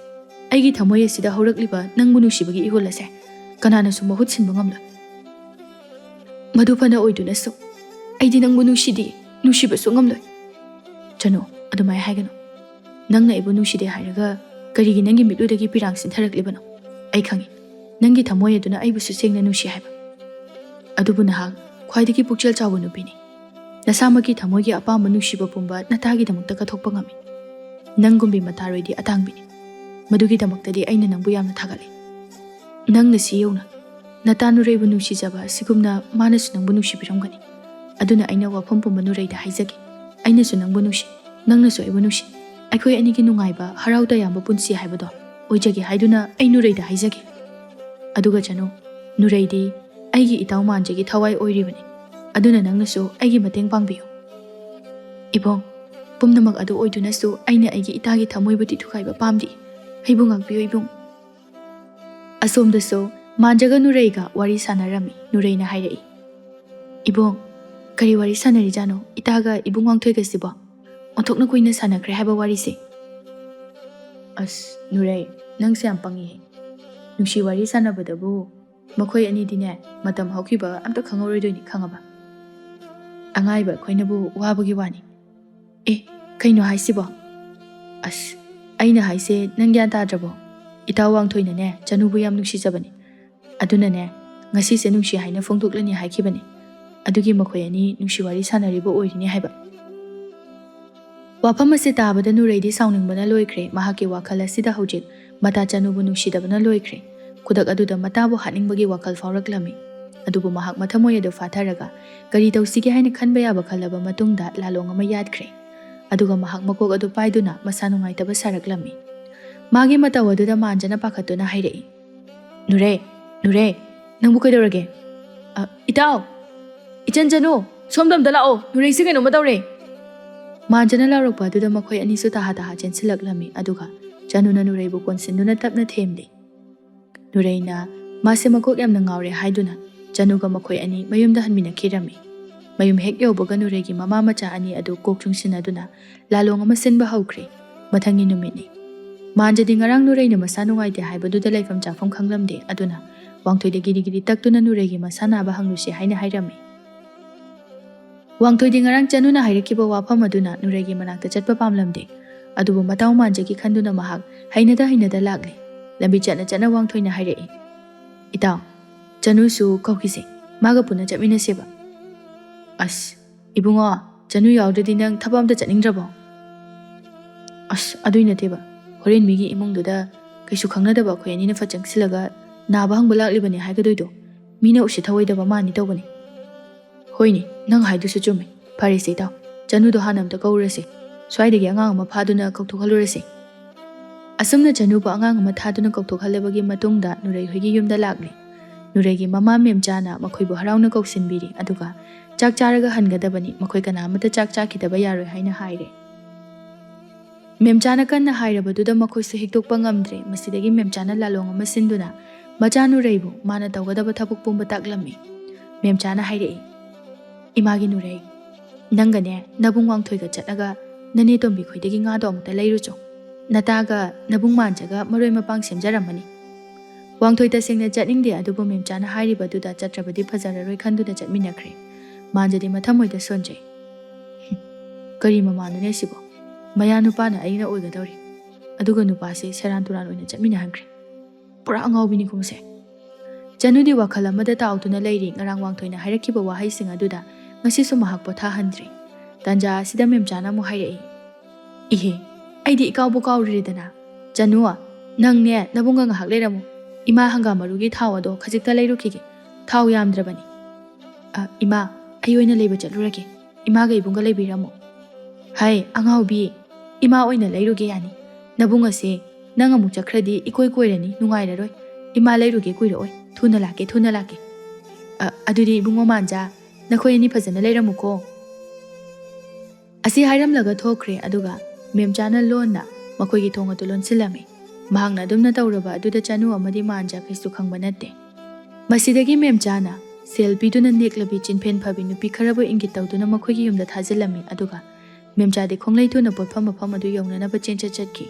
ꯑꯩꯒꯤ ꯊꯃꯣꯏ ꯑꯁꯤꯗ ꯍꯧꯔꯛꯂꯤꯕ ꯅꯪꯕꯨ ꯅꯨꯡꯁꯤꯕꯒꯤ ꯏꯍꯨꯜ ꯑꯁꯦ ꯀꯅꯥꯅꯁꯨ ꯃꯍꯨꯠ ꯁꯤꯟꯕ ꯉꯝꯂꯣꯏ꯫ ꯃꯗꯨ ꯐꯅ ꯑꯣꯏꯗꯨꯅꯁꯨ ꯑꯩꯗꯤ ꯅꯪꯕꯨ ꯅꯨꯡꯁꯤꯗꯦ, ꯅꯨꯡꯁꯤꯕꯁꯨ ꯉꯝꯂꯣꯏ꯫ ꯆꯅꯨ, ꯑꯗꯨꯃꯥꯏꯅ ꯍꯥꯏꯒꯅꯨ꯫ ꯅꯪꯅ ꯑꯩꯕꯨ ꯅꯨꯡꯁꯤꯗꯦ ꯍꯥꯏꯔꯒ ꯀꯔꯤꯒꯤ ꯅꯪꯒꯤ ꯃꯤꯠꯂꯨꯗꯒꯤ ꯄꯤꯔꯥꯡ ꯆꯤꯟꯊꯔꯛꯂꯤꯕꯅꯣ? ꯑꯩ ꯈꯪꯏ, ꯅꯪꯒꯤ ꯊꯃꯣꯏ ꯑꯗꯨꯅ ꯑꯩꯕꯨꯁꯨ ꯁꯦꯡꯅ ꯅꯨꯡꯁꯤ ꯍꯥꯏꯕ꯫ ꯑꯗꯨꯕꯨ ꯅꯍꯥꯛ ꯈ꯭ꯋꯥꯏꯗꯒꯤ ꯄꯨꯛꯆꯦꯜ ꯆꯥꯎꯕ ꯅꯨꯄꯤꯅꯤ꯫ ꯅꯁꯥꯃꯛꯀꯤ ꯊꯃꯣꯏꯒꯤ ꯑꯄꯥꯝꯕ ꯅꯨꯡꯁꯤꯕ ꯄꯨꯝꯕ ꯅꯇꯥꯒꯤꯗꯃꯛꯇ ꯀꯠꯊꯣꯛꯄ ꯉꯝꯃꯤ꯫ ꯅꯪꯒꯨꯝꯕꯤ ꯃꯇꯥꯔꯣꯏꯗꯤ ꯑꯇꯥꯡꯕꯤꯅꯤ꯫ ꯃꯗꯨꯒꯤꯗꯃꯛꯇꯗꯤ ꯑꯩꯅ ꯅꯪꯕꯨ ꯌꯥꯝꯅ ꯊꯥꯒꯠꯂꯤ꯫ ꯅꯪꯅ ꯁꯤ ꯌꯧꯅ ꯅꯇꯥ ꯅꯨꯔꯩꯕꯨ ꯅꯨꯡꯁꯤꯖꯕ ꯑꯁꯤꯒꯨꯝꯅ ꯃꯥꯅꯁꯨ ꯅꯪꯕꯨ ꯅꯨꯡꯁꯤꯕꯤꯔꯝꯒꯅꯤ꯫ ꯑꯗꯨꯅ ꯑꯩꯅ ꯋꯥꯐꯝ ꯄꯨꯝꯕ ꯅꯨꯔꯩꯗ ꯍꯥꯏꯖꯒꯦ, ꯑꯩꯅꯁꯨ ꯅꯪꯕꯨ ꯅꯨꯡꯁꯤ, ꯅꯪꯅꯁꯨ ꯑꯩꯕꯨ ꯅꯨꯡꯁꯤ꯫ ꯑꯩꯈꯣꯏ ꯑꯅꯤꯒꯤ ꯅꯨꯡꯉꯥꯏꯕ, ꯍꯔꯥꯎ ꯇꯌꯥꯝꯕ ꯄꯨꯟꯁꯤ ꯍꯥꯏꯕꯗꯣ ꯑꯣꯏꯖꯒꯦ ꯍꯥꯏꯗꯨꯅ ꯑꯩ ꯅꯨꯔꯩꯗ ꯍꯥꯏꯖꯒꯦ꯫ ꯑꯗꯨꯒ ꯆꯅꯨ, ꯅꯨꯔꯩꯗꯤ ꯑꯩꯒꯤ ꯏꯇꯥꯎ ꯃꯥꯟꯖꯒꯤ ꯊꯋꯥꯏ ꯑꯣꯏꯔꯤꯕꯅꯤ꯫ ꯑꯗꯨꯅ ꯅꯪꯅꯁꯨ ꯑꯩꯒꯤ ꯃꯇꯦꯡ ꯄꯥꯡꯕꯤꯌꯨ꯫ ꯏꯕꯨꯡ, ꯄꯨꯝꯅꯃꯛ ꯑꯗꯨ ꯑꯣꯏꯗꯨꯅꯁꯨ ꯑꯩꯅ ꯑꯩꯒꯤ ꯏꯇꯥꯒꯤ ꯊꯃꯣꯏꯕꯨꯗꯤ ꯊꯨꯒꯥꯏꯕ ꯄꯥꯝꯗꯦ꯫ ꯑꯩꯕꯨ ꯉꯥꯛꯄꯤꯌꯨ ꯏꯕꯨꯡ꯫ ꯑꯁꯣꯝꯗꯁꯨ ꯃꯥꯟꯖꯒ ꯅꯨꯔꯩꯒ ꯋꯥꯔꯤ ꯁꯥꯟꯅꯔꯝꯃꯤ꯫ ꯅꯨꯔꯩꯅ ꯍꯥꯏꯔꯛꯏ, "ꯏꯕꯨꯡ, ꯀꯔꯤ ꯋꯥꯔꯤ ꯁꯥꯟꯅꯔꯤꯖꯥꯠꯅꯣ ꯏꯇꯥꯒ ꯏꯕꯨꯡ ꯋꯥꯡꯊꯣꯏꯒꯁꯤꯕꯣ? ꯑꯣꯟꯊꯣꯛꯅ ꯀꯨꯏꯅ ꯁꯥꯟꯅꯈ꯭ꯔꯦ ꯍꯥꯏꯕ ꯋꯥꯔꯤꯁꯦ?" "ꯑꯁ ꯅꯨꯔꯩ, ꯅꯪꯁꯦ ꯌꯥꯝ ꯄꯪꯉꯤꯍꯦ꯫ ꯅꯨꯡꯁꯤ ꯋꯥꯔꯤ ꯁꯥꯟꯅꯕꯗꯕꯨ ꯃꯈꯣꯏ ꯑꯅꯤꯗꯤꯅꯦ ꯃꯇꯝ ꯍꯧꯈꯤꯕ ꯑꯝꯇ ꯈꯪꯍꯧꯔꯣꯏꯗꯣꯏꯅꯤ, ꯈꯪꯉꯕ? ꯑꯉꯥꯏꯕ ꯑꯩꯈꯣꯏꯅꯕꯨ ꯋꯥꯕꯒꯤ ꯋꯥꯅꯤ꯫" "ꯑꯦ, ꯀꯩꯅꯣ ꯍꯥꯏꯁꯤꯕꯣ?" "ꯑꯁ, ꯑꯩꯅ ꯍꯥꯏꯁꯦ ꯅꯪ ꯒ꯭ꯌꯥꯟ ꯇꯥꯗ꯭ꯔꯕꯣ? ꯏꯇꯥꯎ ꯋꯥꯡꯊꯣꯏꯅꯅꯦ ꯆꯅꯨꯕꯨ ꯌꯥꯝ ꯅꯨꯡꯁꯤꯖꯕꯅꯤ꯫ ꯑꯗꯨꯅꯅꯦ ꯉꯁꯤꯁꯦ ꯅꯨꯡꯁꯤ ꯍꯥꯏꯅ ꯐꯣꯡꯗꯣꯛꯂꯅꯤ ꯍꯥꯏꯈꯤꯕꯅꯤ꯫ ꯑꯗꯨꯒꯤ ꯃꯈꯣꯏ ꯑꯅꯤ ꯅꯨꯡꯁꯤ ꯋꯥꯔꯤ ꯁꯥꯟꯅꯔꯤꯕ ꯑꯣꯏꯔꯤꯅꯤ ꯍꯥꯏꯕ꯫" ꯋꯥꯐꯝ ꯑꯁꯤ ꯇꯥꯕꯗ ꯅꯨꯔꯩꯗꯤ ꯁꯥꯎꯅꯤꯡꯕꯅ ꯂꯣꯏꯈ꯭ꯔꯦ꯫ ꯃꯍꯥꯛꯀꯤ ꯋꯥꯈꯜ ꯑꯁꯤꯗ ꯍꯧꯖꯤꯛ ꯃꯇꯥ ꯆꯅꯨꯕꯨ ꯅꯨꯡꯁꯤꯗꯕꯅ ꯂꯣꯏꯈ꯭ꯔꯦ꯫ ꯈꯨꯗꯛ ꯑꯗꯨꯗ ꯃꯇꯥꯕꯨ ꯍꯥꯠꯅꯤꯡꯕꯒꯤ ꯋꯥꯈꯜ ꯐꯥꯎꯔꯛꯂꯝꯃꯤ꯫ ꯑꯗꯨꯕꯨ ꯃꯍꯥꯛ ꯃꯊꯃꯣꯏ ꯑꯗꯨ ꯐꯥꯊꯔꯒ ꯀꯔꯤ ꯇꯧꯁꯤꯒꯦ ꯍꯥꯏꯅ ꯈꯟꯕ ꯌꯥꯕ ꯈꯜꯂꯕ ꯃꯇꯨꯡꯗ ꯂꯥꯂꯣꯡ ꯑꯃ ꯌꯥꯠꯈ꯭ꯔꯦ꯫ ꯑꯗꯨꯒ ꯃꯍꯥꯛ ꯃꯀꯣꯛ ꯑꯗꯨ ꯄꯥꯏꯗꯨꯅ ꯃꯁꯥ ꯅꯨꯡꯉꯥꯏꯇꯕ ꯁꯥꯔꯛꯂꯝꯃꯤ꯫ ꯃꯥꯒꯤ ꯃꯇꯧ ꯑꯗꯨꯗ ꯃꯥꯟꯖꯅ ꯄꯥꯈꯠꯇꯨꯅ ꯍꯥꯏꯔꯛꯏ, "ꯅꯨꯔꯩ, ꯅꯨꯔꯩ, ꯅꯪꯕꯨ ꯀꯩꯗꯧꯔꯒꯦ? ꯑ, ꯏꯇꯥꯎ! ꯏꯆꯟ ꯆꯅꯨ, ꯁꯣꯝꯗ ꯑꯝꯇ ꯂꯥꯛꯑꯣ, ꯅꯨꯔꯩꯁꯦ ꯀꯩꯅꯣꯝꯃ ꯇꯧꯔꯦ!" ꯃꯥꯟꯖꯅ ꯂꯥꯎꯔꯛꯄ ꯑꯗꯨꯗ ꯃꯈꯣꯏ ꯑꯅꯤꯁꯨ ꯇꯍꯥ ꯇꯍꯥ ꯆꯦꯟꯁꯤꯜꯂꯛꯂꯝꯃꯤ꯫ ꯑꯗꯨꯒ ꯆꯅꯨꯅ ꯅꯨꯔꯩꯕꯨ ꯀꯣꯟꯁꯤꯟꯗꯨꯅ ꯇꯞꯅ ꯊꯦꯝꯂꯤ꯫ ꯅꯨꯔꯩꯅ ꯃꯥꯁꯦ ꯃꯀꯣꯛ ꯌꯥꯝꯅ ꯉꯥꯎꯔꯦ ꯍꯥꯏꯗꯨꯅ ꯆꯅꯨꯒ ꯃꯈꯣꯏ ꯑꯅꯤ ꯃꯌꯨꯝꯗ ꯍꯟꯃꯤꯟꯅꯈꯤꯔꯝꯃꯤ꯫ ꯃꯌꯨꯝ ꯍꯦꯛ ꯌꯧꯕꯒ ꯅꯨꯔꯩꯒꯤ ꯃꯃꯥ ꯃꯆꯥ ꯑꯅꯤ ꯑꯗꯨ ꯀꯣꯛ ꯆꯨꯡꯁꯤꯟꯅꯗꯨꯅ ꯂꯥꯂꯣꯡ ꯑꯃ ꯁꯤꯟꯕ ꯍꯧꯈ꯭ꯔꯦ꯫ ꯃꯊꯪꯒꯤ ꯅꯨꯃꯤꯠꯅꯤ꯫ ꯃꯥꯟꯖꯗꯤ ꯉꯔꯥꯡ ꯅꯨꯔꯩꯅ ꯃꯁꯥ ꯅꯨꯡꯉꯥꯏꯇꯦ ꯍꯥꯏꯕꯗꯨꯗ ꯂꯩꯐꯝ ꯆꯥꯐꯝ ꯈꯪꯂꯝꯗꯦ꯫ ꯑꯗꯨꯅ ꯋꯥꯡꯊꯣꯏꯗ ꯒꯤꯔꯤ ꯒꯤꯔꯤ ꯇꯛꯇꯨꯅ ꯅꯨꯔꯩꯒꯤ ꯃꯁꯥ ꯅꯥꯕ ꯍꯪꯂꯨꯁꯤ ꯍꯥꯏꯅ ꯍꯥꯏꯔꯝꯃꯤ꯫ ꯋꯥꯡꯊꯣꯏꯗꯤ ꯉꯔꯥꯡ ꯆꯅꯨꯅ ꯍꯥꯏꯔꯛꯈꯤꯕ ꯋꯥꯐꯝ ꯑꯗꯨꯅ ꯅꯨꯔꯩꯒꯤ ꯃꯅꯥꯛꯇ ꯆꯠꯄ ꯄꯥꯝꯂꯝꯗꯦ꯫ ꯑꯗꯨꯕꯨ ꯃꯇꯥꯎ ꯃꯥꯟꯖꯒꯤ ꯈꯟꯗꯨꯅ ꯃꯍꯥꯛ ꯍꯩꯅꯗ ꯍꯩꯅꯗ ꯂꯥꯛꯂꯦ꯫ ꯂꯝꯕꯤ ꯆꯠꯅ ꯆꯠꯅ ꯋꯥꯡꯊꯣꯏꯅ ꯍꯥꯏꯔꯛꯏ, "ꯏꯇꯥꯎ, ꯆꯅꯨꯁꯨ ꯀꯧꯈꯤꯁꯦ, ꯃꯥꯒ ꯄꯨꯟꯅ ꯆꯠꯃꯤꯟꯅꯁꯦꯕ꯫" "ꯑꯁ, ꯏꯕꯨꯡꯉꯣ, ꯆꯅꯨ ꯌꯥꯎꯗ꯭ꯔꯗꯤ ꯅꯪ ꯊꯕꯛ ꯑꯝꯇ ꯆꯠꯅꯤꯡꯗ꯭ꯔꯕꯣ?" "ꯑꯁ, ꯑꯗꯨꯏ ꯅꯠꯇꯦꯕ, ꯍꯣꯔꯦꯟ ꯃꯤꯒꯤ ꯏꯃꯨꯡꯗꯨꯗ ꯀꯩꯁꯨ ꯈꯪꯅꯗꯕ ꯑꯩꯈꯣꯏ ꯑꯅꯤꯅ ꯐꯠ ꯆꯪꯁꯤꯜꯂꯒ ꯅꯥꯕ ꯍꯪꯕ ꯂꯥꯛꯂꯤꯕꯅꯦ ꯍꯥꯏꯒꯗꯣꯏꯗꯣ, ꯃꯤꯅ ꯎꯁꯤꯠ ꯊꯑꯣꯏꯗꯕ ꯃꯥꯟꯅꯤ ꯇꯧꯕꯅꯤ꯫" "ꯍꯣꯏꯅꯦ, ꯅꯪ ꯍꯥꯏꯗꯨꯁꯨ ꯆꯨꯝꯃꯦ꯫ ꯐꯔꯦꯁꯦ ꯏꯇꯥꯎ, ꯆꯅꯨꯗꯣ ꯍꯥꯟꯅ ꯑꯝꯇ ꯀꯧꯔꯨꯔꯁꯦ꯫ ꯁ꯭ꯋꯥꯏꯗꯒꯤ ꯑꯉꯥꯡ ꯑꯃ ꯐꯥꯗꯨꯅ ꯀꯧꯊꯣꯛꯍꯜꯂꯨꯔꯁꯦ꯫" ꯑꯁꯨꯝꯅ ꯆꯅꯨꯕꯨ ꯑꯉꯥꯡ ꯑꯃ ꯊꯥꯗꯨꯅ ꯀꯧꯊꯣꯛꯍꯜꯂꯕꯒꯤ ꯃꯇꯨꯡꯗ ꯅꯨꯔꯩ ꯍꯣꯏꯒꯤ ꯌꯨꯝꯗ ꯂꯥꯛꯂꯦ꯫ ꯅꯨꯔꯩꯒꯤ ꯃꯃꯥ ꯃꯦꯝꯆꯥꯅ ꯃꯈꯣꯏꯕꯨ ꯍꯔꯥꯎꯅ ꯀꯧꯁꯤꯟꯕꯤꯔꯤ, ꯑꯗꯨꯒ ꯆꯥꯛ ꯆꯥꯔꯒ ꯍꯟꯒꯗꯕꯅꯤ, ꯃꯈꯣꯏ ꯀꯅꯥ ꯑꯃꯠꯇ ꯆꯥꯛ ꯆꯥꯈꯤꯗꯕ ꯌꯥꯔꯣꯏ ꯍꯥꯏꯅ ꯍꯥꯏꯔꯦ꯫ ꯃꯦꯝꯆꯥꯅ ꯀꯟꯅ ꯍꯥꯏꯔꯕꯗꯨꯗ ꯃꯈꯣꯏꯁꯨ ꯍꯤꯛꯇꯣꯛꯄ ꯉꯝꯗ꯭ꯔꯦ꯫ ꯃꯁꯤꯗꯒꯤ ꯃꯦꯝꯆꯥꯅ ꯂꯥꯂꯣꯡ ꯑꯃ ꯁꯤꯟꯗꯨꯅ ꯃꯆꯥ ꯅꯨꯔꯩꯕꯨ ꯃꯥꯅ ꯇꯧꯒꯗꯕ ꯊꯕꯛ ꯄꯨꯝꯕ ꯇꯥꯛꯂꯝꯃꯤ꯫ ꯃꯦꯝꯆꯥꯅ ꯍꯥꯏꯔꯛꯏ, "ꯏꯃꯥꯒꯤ ꯅꯨꯔꯩ, ꯅꯪꯒꯅꯦ ꯅꯕꯨꯡ ꯋꯥꯡꯊꯣꯏꯒ ꯆꯠꯂꯒ ꯅꯅꯦ ꯇꯣꯝꯕꯤ ꯈꯣꯏꯗꯒꯤ ꯉꯥꯗꯣ ꯑꯃꯨꯛꯇ ꯂꯩꯔꯨꯆꯣ꯫ ꯅꯇꯥꯒ ꯅꯕꯨꯡ ꯃꯥꯟꯖꯒ ꯃꯔꯣꯏ ꯃꯄꯥꯡ ꯁꯦꯝꯖꯔꯝꯃꯅꯤ꯫" ꯋꯥꯡꯊꯣꯏ ꯇꯁꯦꯡꯅ ꯆꯠꯅꯤꯡꯗꯦ, ꯑꯗꯨꯕꯨ ꯃꯦꯝꯆꯥꯅ ꯍꯥꯏꯔꯤꯕꯗꯨꯗ ꯆꯠꯇ꯭ꯔꯕꯗꯤ ꯐꯖꯔꯔꯣꯏ ꯈꯟꯗꯨꯅ ꯆꯠꯃꯤꯟꯅꯈ꯭ꯔꯦ꯫ ꯃꯥꯟꯖꯗꯤ ꯃꯊꯃꯣꯏꯗ ꯁꯣꯟꯖꯩ꯫ "ꯀꯔꯤ ꯃꯃꯥꯅꯣꯅꯦ ꯁꯤꯕꯣ? ꯃꯌꯥ ꯅꯨꯄꯥꯅ ꯑꯩꯅ ꯑꯣꯏꯒꯗꯧꯔꯤ, ꯑꯗꯨꯒ ꯅꯨꯄꯥꯁꯦ ꯁꯦꯔꯥꯟ ꯇꯨꯔꯥꯟ ꯑꯣꯏꯅ ꯆꯠꯃꯤꯟꯅꯍꯟꯈ꯭ꯔꯦ꯫ ꯄꯨꯔꯥ ꯑꯉꯥꯎꯕꯤꯅꯤ ꯀꯨꯝꯁꯦ꯫" ꯆꯅꯨꯗꯤ ꯋꯥꯈꯜ ꯑꯃꯗ ꯇꯥꯎꯗꯨꯅ ꯂꯩꯔꯤ꯫ ꯉꯔꯥꯡ ꯋꯥꯡꯊꯣꯏꯅ ꯍꯥꯏꯔꯛꯈꯤꯕ ꯋꯥꯍꯩꯁꯤꯡ ꯑꯗꯨꯗ ꯉꯁꯤꯁꯨ ꯃꯍꯥꯛ ꯄꯣꯊꯥꯍꯟꯗ꯭ꯔꯦ꯫ ꯇꯥꯟꯖꯥ ꯑꯁꯤꯗ ꯃꯦꯝꯆꯥꯅ ꯑꯃꯨꯛ ꯍꯥꯏꯔꯛꯏ, "ꯏꯍꯦ, ꯑꯩꯗꯤ ꯏꯀꯥꯎꯕꯨ ꯀꯥꯎꯔꯨꯔꯦꯗꯅ꯫ ꯆꯅꯨ, ꯅꯪꯅꯦ ꯅꯕꯨꯡꯒ ꯉꯥꯏꯍꯥꯛ ꯂꯩꯔꯝꯃꯨ꯫ ꯏꯃꯥ ꯍꯪꯒꯥꯝ ꯃꯔꯨꯒꯤ ꯊꯥꯎ ꯑꯗꯣ ꯈꯖꯤꯛꯇ ꯂꯩꯔꯨꯈꯤꯒꯦ꯫ ꯊꯥꯎ ꯌꯥꯝꯗ꯭ꯔꯕꯅꯤ꯫" "ꯑ, ꯏꯃꯥ, ꯑꯩ ꯑꯣꯏꯅ ꯂꯩꯕ ꯆꯠꯂꯨꯔꯒꯦ꯫ ꯏꯃꯥꯒ ꯏꯕꯨꯡꯒ ꯂꯩꯕꯤꯔꯝꯃꯣ꯫" "ꯍꯥꯏ, ꯑꯉꯥꯎꯕꯤ, ꯏꯃꯥ ꯑꯣꯏꯅ ꯂꯩꯔꯨꯒꯦ ꯌꯥꯅꯤ꯫ ꯅꯕꯨꯡ ꯑꯁꯦ ꯅꯪ ꯑꯃꯨꯛ ꯆꯠꯈ꯭ꯔꯗꯤ ꯏꯀꯣꯏ ꯀꯣꯏꯔꯅꯤ, ꯅꯨꯡꯉꯥꯏꯔꯔꯣꯏ꯫ ꯏꯃꯥ ꯂꯩꯔꯨꯒꯦ ꯀꯨꯏꯔꯛꯑꯣꯏ꯫ ꯊꯨꯅ ꯂꯥꯛꯀꯦ, ꯊꯨꯅ ꯂꯥꯛꯀꯦ꯫ ꯑ, ꯑꯗꯨꯗꯤ ꯏꯕꯨꯡꯉꯣ ꯃꯥꯟꯖꯥ, ꯅꯈꯣꯏ ꯑꯅꯤ ꯐꯖꯅ ꯂꯩꯔꯝꯃꯨꯀꯣ꯫" ꯑꯁꯤ ꯍꯥꯏꯔꯝꯂꯒ ꯊꯣꯛꯈ꯭ꯔꯦ꯫ ꯑꯗꯨꯒ ꯃꯦꯝꯆꯥꯅ ꯂꯣꯟꯅ ꯃꯈꯣꯏꯒꯤ ꯊꯣꯡ ꯑꯗꯨ ꯂꯣꯟꯁꯤꯜꯂꯝꯃꯤ꯫ ꯃꯍꯥꯛꯅ ꯑꯗꯨꯝꯅ ꯇꯧꯔꯕ ꯑꯗꯨꯗ ꯆꯅꯨ ꯑꯃꯗꯤ ꯃꯥꯟꯖꯥ ꯀꯩꯁꯨ ꯈꯪꯕ ꯅꯠꯇꯦ꯫ ꯃꯁꯤꯗꯒꯤ ꯃꯦꯝꯆꯥꯅ ꯁꯦꯜ ꯄꯤꯗꯨꯅ ꯅꯦꯛꯂꯕꯤ ꯆꯤꯟꯐꯦꯟ ꯐꯕꯤ ꯅꯨꯄꯤ ꯈꯔꯕꯨ ꯏꯪꯒꯤꯠ ꯇꯧꯗꯨꯅ ꯃꯈꯣꯏꯒꯤ ꯌꯨꯝꯗ ꯊꯥꯖꯤꯜꯂꯝꯃꯤ꯫ ꯑꯗꯨꯒ ꯃꯦꯝꯆꯥꯗꯤ ꯈꯣꯡꯂꯩ ꯊꯨꯅ ꯄꯣꯠꯐꯝ ꯃꯐꯝ ꯑꯗꯨ ꯌꯧꯅꯅꯕ ꯆꯦꯟꯆꯠ ꯆꯠꯈꯤ꯫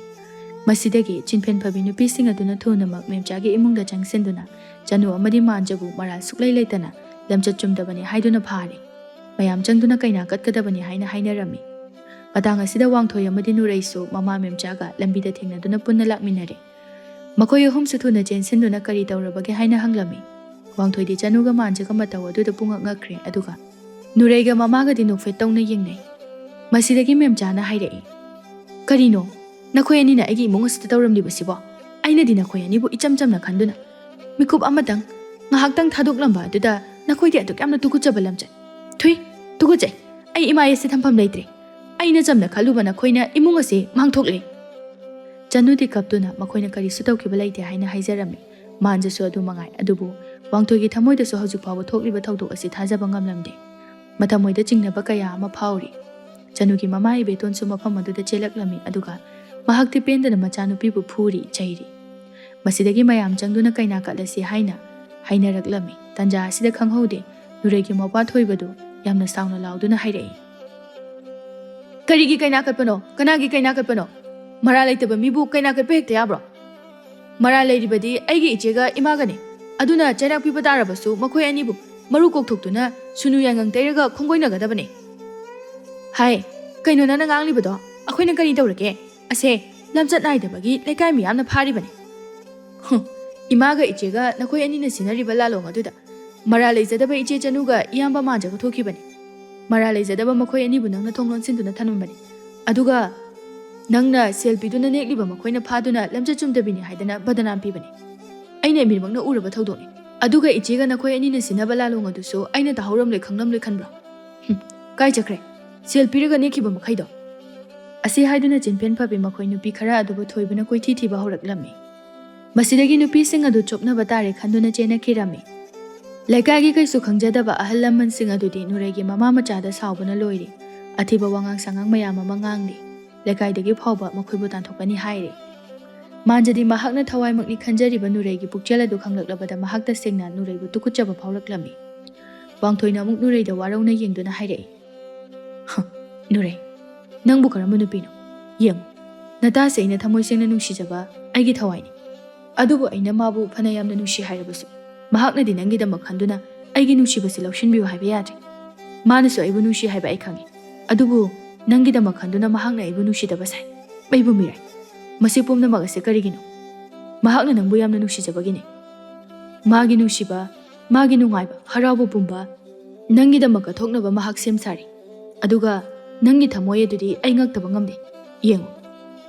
ꯃꯁꯤꯗꯒꯤ ꯆꯤꯟꯐꯦꯟ ꯐꯕꯤ ꯅꯨꯄꯤꯁꯤꯡ ꯑꯗꯨꯅ ꯊꯨꯅꯃꯛ ꯃꯦꯝꯆꯥꯒꯤ ꯏꯃꯨꯡꯗ ꯆꯪꯁꯤꯟꯗꯨꯅ ꯆꯅꯨ ꯑꯃꯗꯤ ꯃꯥꯟꯖꯕꯨ ꯃꯔꯥꯜ ꯁꯨꯛꯂꯩ ꯂꯩꯇꯅ ꯂꯝꯆꯠ ꯆꯨꯝꯗꯕꯅꯤ ꯍꯥꯏꯗꯨꯅ ꯐꯥꯔꯦ꯫ ꯃꯌꯥꯝ ꯆꯪꯗꯨꯅ ꯀꯩꯅꯥ ꯀꯠꯀꯗꯕꯅꯤ ꯍꯥꯏꯅ ꯍꯥꯏꯅꯔꯝꯃꯤ꯫ ꯃꯇꯥꯡ ꯑꯁꯤꯗ ꯋꯥꯡꯊꯣꯏ ꯑꯃꯗꯤ ꯅꯨꯔꯩꯁꯨ ꯃꯃꯥ ꯃꯦꯝꯆꯥꯒ ꯂꯝꯕꯤꯗ ꯊꯦꯡꯅꯗꯨꯅ ꯄꯨꯟꯅ ꯂꯥꯛꯃꯤꯟꯅꯔꯦ꯫ ꯃꯈꯣꯏ ꯑꯍꯨꯝꯁꯨ ꯊꯨꯅ ꯆꯦꯟꯁꯤꯟꯗꯨꯅ ꯀꯔꯤ ꯇꯧꯔꯕꯒꯦ ꯍꯥꯏꯅ ꯍꯪꯂꯝꯃꯤ꯫ ꯋꯥꯡꯊꯣꯏꯗꯤ ꯆꯅꯨꯒ ꯃꯥꯟꯖꯒ ꯃꯇꯧ ꯑꯗꯨꯗ ꯄꯨꯡꯉꯛ ꯉꯛꯈ꯭ꯔꯦ꯫ ꯑꯗꯨꯒ ꯅꯨꯔꯩꯒ ꯃꯃꯥꯒꯗꯤ ꯅꯣꯛꯐꯦꯠ ꯇꯧꯅ ꯌꯦꯡꯅꯩ꯫ ꯃꯁꯤꯗꯒꯤ ꯃꯦꯝꯆꯥꯅ ꯍꯥꯏꯔꯛꯏ, "ꯀꯔꯤꯅꯣ? ꯅꯈꯣꯏ ꯑꯅꯤꯅ ꯑꯩꯒꯤ ꯏꯃꯨꯡ ꯑꯁꯤꯗ ꯇꯧꯔꯝꯂꯤꯕꯁꯤꯕꯣ? ꯑꯩꯅꯗꯤ ꯅꯈꯣꯏ ꯑꯅꯤꯕꯨ ꯏꯆꯝ ꯆꯝꯅ ꯈꯟꯗꯨꯅ ꯃꯤꯀꯨꯞ ꯑꯃꯇꯪ, ꯉꯥꯏꯍꯥꯛꯇꯪ ꯊꯥꯗꯣꯛꯂꯝꯕ ꯑꯗꯨꯗ ꯅꯈꯣꯏꯗꯤ ꯑꯗꯨꯛ ꯌꯥꯝꯅ ꯇꯨꯀꯨꯠꯆꯕ ꯂꯝꯆꯠ꯫ ꯊꯨꯏ, ꯇꯨꯀꯨꯠꯆꯩ꯫ ꯑꯩ ꯏꯃꯥ ꯑꯁꯤ ꯊꯝꯐꯝ ꯂꯩꯇ꯭ꯔꯦ꯫ ꯑꯩꯅ ꯆꯝꯅ ꯈꯜꯂꯨꯕ ꯅꯈꯣꯏꯅ ꯏꯃꯨꯡ ꯑꯁꯤ ꯃꯥꯡꯊꯣꯛꯂꯦ꯫" ꯆꯅꯨꯗꯤ ꯀꯞꯇꯨꯅ ꯃꯈꯣꯏꯅ ꯀꯔꯤꯁꯨ ꯇꯧꯈꯤꯕ ꯂꯩꯇꯦ ꯍꯥꯏꯅ ꯍꯥꯏꯖꯔꯝꯃꯤ꯫ ꯃꯥꯟꯖꯁꯨ ꯑꯗꯨ ꯃꯉꯥꯏ꯫ ꯑꯗꯨꯕꯨ ꯋꯥꯡꯊꯣꯏꯒꯤ ꯊꯃꯣꯏꯗꯁꯨ ꯍꯧꯖꯤꯛ ꯐꯥꯎꯕ ꯊꯣꯛꯂꯤꯕ ꯊꯧꯗꯣꯛ ꯑꯁꯤ ꯊꯥꯖꯕ ꯉꯝꯂꯝꯗꯦ꯫ ꯃꯊꯃꯣꯏꯗ ꯆꯤꯡꯅꯕ ꯀꯌꯥ ꯑꯃ ꯐꯥꯎꯔꯤ꯫ ꯆꯅꯨꯒꯤ ꯃꯃꯥ ꯏꯕꯦꯇꯣꯟꯁꯨ ꯃꯐꯝ ꯑꯗꯨꯗ ꯆꯦꯜꯂꯛꯂꯝꯃꯤ꯫ ꯑꯗꯨꯒ ꯃꯍꯥꯛꯇꯤ ꯄꯦꯟꯗꯅ ꯃꯆꯥꯅꯨꯄꯤꯕꯨ ꯐꯨꯔꯤ, ꯆꯩꯔꯤ꯫ ꯃꯁꯤꯗꯒꯤ ꯃꯌꯥꯝ ꯆꯪꯗꯨꯅ ꯀꯩꯅꯥ ꯀꯠꯂꯁꯤ ꯍꯥꯏꯅ ꯍꯥꯏꯅꯔꯛꯂꯝꯃꯤ꯫ ꯇꯟꯖꯥ ꯑꯁꯤꯗ ꯈꯪꯍꯧꯗꯦ, ꯅꯨꯔꯩꯒꯤ ꯃꯧꯄ꯭ꯋꯥ ꯊꯣꯏꯕꯗꯨ ꯌꯥꯝꯅ ꯁꯥꯎꯅ ꯂꯥꯎꯗꯨꯅ ꯍꯥꯏꯔꯛꯏ, "ꯀꯔꯤꯒꯤ ꯀꯩꯅꯥ ꯀꯠꯄꯅꯣ? ꯀꯅꯥꯒꯤ ꯀꯩꯅꯥ ꯀꯠꯄꯅꯣ? ꯃꯔꯥꯜ ꯂꯩꯇꯕ ꯃꯤꯕꯨ ꯀꯩꯅꯥ ꯀꯠꯄ ꯍꯦꯛꯇ ꯌꯥꯕ꯭ꯔꯣ? ꯃꯔꯥꯜ ꯂꯩꯔꯤꯕꯗꯤ ꯑꯩꯒꯤ ꯏꯆꯦꯒ ꯏꯃꯥꯒꯅꯤ꯫ ꯑꯗꯨꯅ ꯆꯩꯔꯥꯛ ꯄꯤꯕ ꯇꯥꯔꯕꯁꯨ ꯃꯈꯣꯏ ꯑꯅꯤꯕꯨ ꯃꯔꯨ ꯀꯣꯛꯊꯣꯛꯇꯨꯅ ꯁꯨꯅꯨ ꯌꯥꯏꯉꯪ ꯇꯩꯔꯒ ꯈꯣꯡꯒꯣꯏꯅꯒꯗꯕꯅꯤ꯫" "ꯍꯥꯏ, ꯀꯩꯅꯣ ꯅꯪꯅ ꯉꯥꯡꯂꯤꯕꯗꯣ? ꯑꯩꯈꯣꯏꯅ ꯀꯔꯤ ꯇꯧꯔꯒꯦ? ꯑꯁꯦ, ꯂꯝꯆꯠ ꯅꯥꯏꯗꯕꯒꯤ ꯂꯩꯀꯥꯏ ꯃꯤꯌꯥꯝꯅ ꯐꯥꯔꯤꯕꯅꯤ꯫" "ꯍꯨꯝ, ꯏꯃꯥꯒ ꯏꯆꯦꯒ ꯅꯈꯣꯏ ꯑꯅꯤꯅ ꯁꯤꯟꯅꯔꯤꯕ ꯂꯥꯂꯣꯡ ꯑꯗꯨꯗ ꯃꯔꯥꯜ ꯂꯩꯖꯗꯕ ꯏꯆꯦ ꯆꯅꯨꯒ ꯏꯌꯥꯝꯕ ꯃꯥꯟꯖꯒ ꯊꯣꯛꯈꯤꯕꯅꯤ꯫ ꯃꯔꯥꯜ ꯂꯩꯖꯗꯕ ꯃꯈꯣꯏ ꯑꯅꯤꯕꯨ ꯅꯪꯅ ꯊꯣꯡ ꯂꯣꯟꯁꯤꯟꯗꯨꯅ ꯊꯅꯝꯕꯅꯤ꯫ ꯑꯗꯨꯒ ꯅꯪꯅ ꯁꯦꯜ ꯄꯤꯗꯨꯅ ꯅꯦꯛꯂꯤꯕ ꯃꯈꯣꯏꯅ ꯐꯥꯗꯨꯅ ꯂꯝꯆꯠ ꯆꯨꯝꯗꯕꯤꯅꯤ ꯍꯥꯏꯗꯅ ꯕꯗꯅꯥꯝ ꯄꯤꯕꯅꯤ꯫ ꯑꯩꯅ ꯏꯃꯤꯠꯃꯛꯅ ꯎꯔꯕ ꯊꯧꯗꯣꯛꯅꯤ꯫ ꯑꯗꯨꯒ ꯏꯆꯦꯒ ꯅꯈꯣꯏ ꯑꯅꯤꯅ ꯁꯤꯟꯅꯕ ꯂꯥꯂꯣꯡ ꯑꯗꯨꯁꯨ ꯑꯩꯅ ꯇꯥꯍꯧꯔꯝꯂꯣꯏ ꯈꯪꯂꯝꯂꯣꯏ ꯈꯟꯕ꯭ꯔꯣ? ꯍꯨꯝ, ꯀꯥꯏ ꯆꯠꯈ꯭ꯔꯦ ꯁꯦꯜ ꯄꯤꯔꯒ ꯅꯦꯛꯈꯤꯕ ꯃꯈꯩꯗꯣ?" ꯑꯁꯤ ꯍꯥꯏꯗꯨꯅ ꯆꯤꯟꯐꯦꯟ ꯐꯕꯤ ꯃꯈꯣꯏ ꯅꯨꯄꯤ ꯈꯔ ꯑꯗꯨꯕꯨ ꯊꯣꯏꯕꯅ ꯀꯣꯏꯊꯤ ꯊꯤꯕ ꯍꯧꯔꯛꯂꯝꯃꯤ꯫ ꯃꯁꯤꯗꯒꯤ ꯅꯨꯄꯤꯁꯤꯡ ꯑꯗꯨ ꯆꯣꯞꯅꯕ ꯇꯥꯔꯦ ꯈꯟꯗꯨꯅ ꯆꯦꯟꯅꯈꯤꯔꯝꯃꯤ꯫ ꯂꯩꯀꯥꯏꯒꯤ ꯀꯩꯁꯨ ꯈꯪꯖꯗꯕ ꯑꯍꯜ ꯂꯃꯟꯁꯤꯡ ꯑꯗꯨꯗꯤ ꯅꯨꯔꯩꯒꯤ ꯃꯃꯥ ꯃꯆꯥꯗ ꯁꯥꯎꯕꯅ ꯂꯣꯏꯔꯤ꯫ ꯑꯊꯤꯕ ꯋꯥꯉꯥꯡ ꯁꯉꯥꯡ ꯃꯌꯥꯝ ꯑꯃ ꯉꯥꯡꯂꯤ꯫ ꯂꯩꯀꯥꯏꯗꯒꯤ ꯐꯥꯎꯕ ꯃꯈꯣꯏꯕꯨ ꯇꯥꯟꯊꯣꯛꯀꯅꯤ ꯍꯥꯏꯔꯤ꯫ ꯃꯥꯟꯖꯗꯤ ꯃꯍꯥꯛꯅ ꯊꯋꯥꯏꯃꯛꯅꯤ ꯈꯟꯖꯔꯤꯕ ꯅꯨꯔꯩꯒꯤ ꯄꯨꯛꯆꯦꯜ ꯑꯗꯨ ꯈꯪꯂꯛꯂꯕꯗ ꯃꯍꯥꯛ ꯇꯁꯦꯡꯅ ꯅꯨꯔꯩꯕꯨ ꯇꯨꯀꯨꯠꯆꯕ ꯐꯥꯎꯔꯛꯂꯝꯃꯤ꯫ ꯋꯥꯡꯊꯣꯏꯅ ꯑꯃꯨꯛ ꯅꯨꯔꯩꯗ ꯋꯥꯔꯧꯅ ꯌꯦꯡꯗꯨꯅ ꯍꯥꯏꯔꯛꯏ, "ꯍ, ꯅꯨꯔꯩ, ꯅꯪꯕꯨ ꯀꯔꯝꯕ ꯅꯨꯄꯤꯅꯣ? ꯌꯦꯡꯉꯨ, ꯅꯇꯥꯁꯦ ꯑꯩꯅ ꯊꯃꯣꯏ ꯁꯦꯡꯅ ꯅꯨꯡꯁꯤꯖꯕ ꯑꯩꯒꯤ ꯊꯋꯥꯏꯅꯤ꯫ ꯑꯗꯨꯕꯨ ꯑꯩꯅ ꯃꯥꯕꯨ ꯐꯅ ꯌꯥꯝꯅ ꯅꯨꯡꯁꯤ ꯍꯥꯏꯔꯕꯁꯨ, ꯃꯍꯥꯛꯅꯗꯤ ꯅꯪꯒꯤꯗꯃꯛ ꯈꯟꯗꯨꯅ ꯑꯩꯒꯤ ꯅꯨꯡꯁꯤꯕꯁꯤ ꯂꯧꯁꯤꯟꯕꯤꯌꯨ ꯍꯥꯏꯕ ꯌꯥꯗ꯭ꯔꯦ꯫ ꯃꯥꯅꯁꯨ ꯑꯩꯕꯨ ꯅꯨꯡꯁꯤ ꯍꯥꯏꯕ ꯑꯩ ꯈꯪꯏ꯫ ꯑꯗꯨꯕꯨ ꯅꯪꯒꯤꯗꯃꯛ ꯈꯟꯗꯨꯅ ꯃꯍꯥꯛꯅ ꯑꯩꯕꯨ ꯅꯨꯡꯁꯤꯗꯕ ꯁꯥꯏ꯫ ꯑꯩꯕꯨ ꯃꯤꯔꯥꯏ꯫ ꯃꯁꯤ ꯄꯨꯝꯅꯃꯛ ꯑꯁꯤ ꯀꯔꯤꯒꯤꯅꯣ? ꯃꯍꯥꯛꯅ ꯅꯪꯕꯨ ꯌꯥꯝꯅ ꯅꯨꯡꯁꯤꯖꯕꯒꯤꯅꯤ꯫ ꯃꯥꯒꯤ ꯅꯨꯡꯁꯤꯕ, ꯃꯥꯒꯤ ꯅꯨꯡꯉꯥꯏꯕ, ꯍꯔꯥꯎꯕ ꯄꯨꯝꯕ ꯅꯪꯒꯤꯗꯃꯛ ꯀꯠꯊꯣꯛꯅꯕ ꯃꯍꯥꯛ ꯁꯦꯝ ꯁꯥꯔꯤ꯫ ꯑꯗꯨꯒ ꯅꯪꯒꯤ ꯊꯃꯣꯏ ꯑꯗꯨꯗꯤ ꯑꯩ ꯉꯛꯇꯕ ꯉꯝꯗꯦ꯫ ꯌꯦꯡꯉꯨ,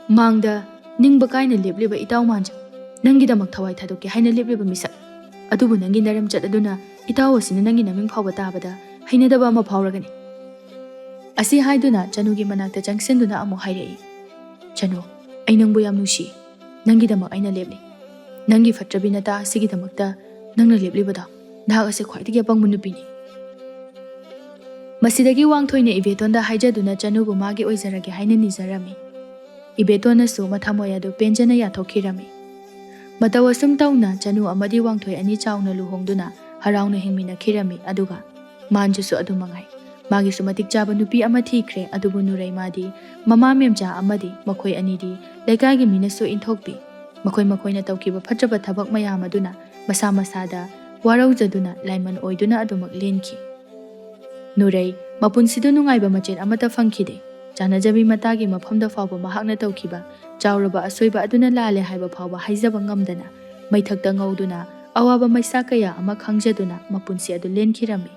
ꯃꯥꯡꯗ ꯅꯤꯡꯕ ꯀꯥꯏꯅ ꯂꯦꯞꯂꯤꯕ ꯏꯇꯥꯎ ꯃꯥꯟꯖ ꯅꯪꯒꯤꯗꯃꯛ ꯊꯋꯥꯏ ꯊꯥꯗꯣꯛꯀꯦ ꯍꯥꯏꯅ ꯂꯦꯞꯂꯤꯕ ꯃꯤꯁꯛ ꯑꯗꯨꯕꯨ ꯅꯪꯒꯤ ꯅꯔꯝꯆꯠ ꯑꯗꯨꯅ ꯏꯇꯥꯎ ꯑꯁꯤꯅ ꯅꯪꯒꯤ ꯅꯃꯤꯡ ꯐꯥꯎꯕ ꯇꯥꯕꯗ ꯍꯩꯅꯗꯕ ꯑꯃ ꯐꯥꯎꯔꯒꯅꯤ"꯫ ꯑꯁꯤ ꯍꯥꯏꯗꯨꯅ ꯆꯅꯨꯒꯤ ꯃꯅꯥꯛꯇ ꯆꯪꯁꯤꯟꯗꯨꯅ ꯑꯃꯨꯛ ꯍꯥꯏꯔꯛꯏ, "ꯆꯅꯨ, ꯑꯩ ꯅꯪꯕꯨ ꯌꯥꯝ ꯅꯨꯡꯁꯤ꯫ ꯅꯪꯒꯤꯗꯃꯛ ꯑꯩꯅ ꯂꯦꯞꯂꯤ꯫ ꯅꯪꯒꯤ ꯐꯠꯇ꯭ꯔꯕꯤ ꯅꯇꯥ ꯑꯁꯤꯒꯤꯗꯃꯛꯇ ꯅꯪꯅ ꯂꯦꯞꯂꯤꯕꯗꯣ, ꯅꯍꯥꯛ ꯑꯁꯤ ꯈ꯭ꯋꯥꯏꯗꯒꯤ ꯑꯄꯪꯕ ꯅꯨꯄꯤꯅꯤ"꯫ ꯃꯁꯤꯗꯒꯤ ꯋꯥꯡꯊꯣꯏꯅ ꯏꯕꯦꯇꯣꯟꯗ ꯍꯥꯏꯖꯗꯨꯅ ꯆꯅꯨꯕꯨ ꯃꯥꯒꯤ ꯑꯣꯏꯖꯔꯒꯦ ꯍꯥꯏꯅ ꯅꯤꯖꯔꯝꯃꯤ꯫ ꯏꯕꯦꯇꯣꯟꯅꯁꯨ ꯃꯊꯃꯣꯏ ꯑꯗꯨ ꯄꯦꯟꯖꯅ ꯌꯥꯊꯣꯛꯈꯤꯔꯝꯃꯤ꯫ ꯃꯇꯧ ꯑꯁꯨꯝ ꯇꯧꯅ ꯆꯅꯨ ꯑꯃꯗꯤ ꯋꯥꯡꯊꯣꯏ ꯑꯅꯤ ꯆꯥꯎꯅ ꯂꯨꯍꯣꯡꯗꯨꯅ ꯍꯔꯥꯎꯅ ꯍꯤꯡꯃꯤꯟꯅꯈꯤꯔꯝꯃꯤ꯫ ꯑꯗꯨꯒ ꯃꯥꯟꯖꯨꯁꯨ ꯑꯗꯨ ꯃꯉꯥꯏ꯫ ꯃꯥꯒꯤꯁꯨ ꯃꯇꯤꯛ ꯆꯥꯕ ꯅꯨꯄꯤ ꯑꯃ ꯊꯤꯈ꯭ꯔꯦ꯫ ꯑꯗꯨꯕꯨ ꯅꯨꯔꯩ ꯃꯥꯗꯤ ꯃꯃꯥ ꯃꯦꯝꯆꯥ ꯑꯃꯗꯤ ꯃꯈꯣꯏ ꯑꯅꯤꯗꯤ ꯂꯩꯀꯥꯏꯒꯤ ꯃꯤꯅꯁꯨ ꯏꯟꯊꯣꯛꯄꯤ꯫ ꯃꯈꯣꯏ ꯃꯈꯣꯏꯅ ꯇꯧꯈꯤꯕ ꯐꯠꯇ꯭ꯔꯕ ꯊꯕꯛ ꯃꯌꯥꯝ ꯑꯗꯨꯅ ꯃꯁꯥ ꯃꯁꯥꯗ ꯋꯥꯔꯧꯖꯗꯨꯅ ꯂꯥꯏꯃꯟ ꯑꯣꯏꯗꯨꯅ ꯑꯗꯨꯃꯛ ꯂꯦꯟꯈꯤ꯫ ꯅꯨꯔꯩ ꯃꯄꯨꯟꯁꯤꯗ ꯅꯨꯡꯉꯥꯏꯕ ꯃꯆꯦꯠ ꯑꯃꯠꯇ ꯐꯪꯈꯤꯗꯦ꯫ ꯆꯥꯟꯅꯖꯕꯤ ꯃꯇꯥꯒꯤ ꯃꯐꯝꯗ ꯐꯥꯎꯕ ꯃꯍꯥꯛꯅ ꯇꯧꯈꯤꯕ ꯆꯥꯎꯔꯕ ꯑꯁꯣꯏꯕ ꯑꯗꯨꯅ ꯂꯥꯜꯂꯦ ꯍꯥꯏꯕ ꯐꯥꯎꯕ ꯍꯥꯏꯖꯕ ꯉꯝꯗꯅ ꯃꯩꯊꯛꯇ ꯉꯧꯗꯨꯅ ꯑꯋꯥꯕ ꯃꯩꯁꯥ ꯀꯌꯥ ꯑꯃ ꯈꯥꯡꯖꯗꯨꯅ ꯃꯄꯨꯟꯁꯤ ꯑꯗꯨ ꯂꯦꯟꯈꯤꯔꯝꯃꯤ꯫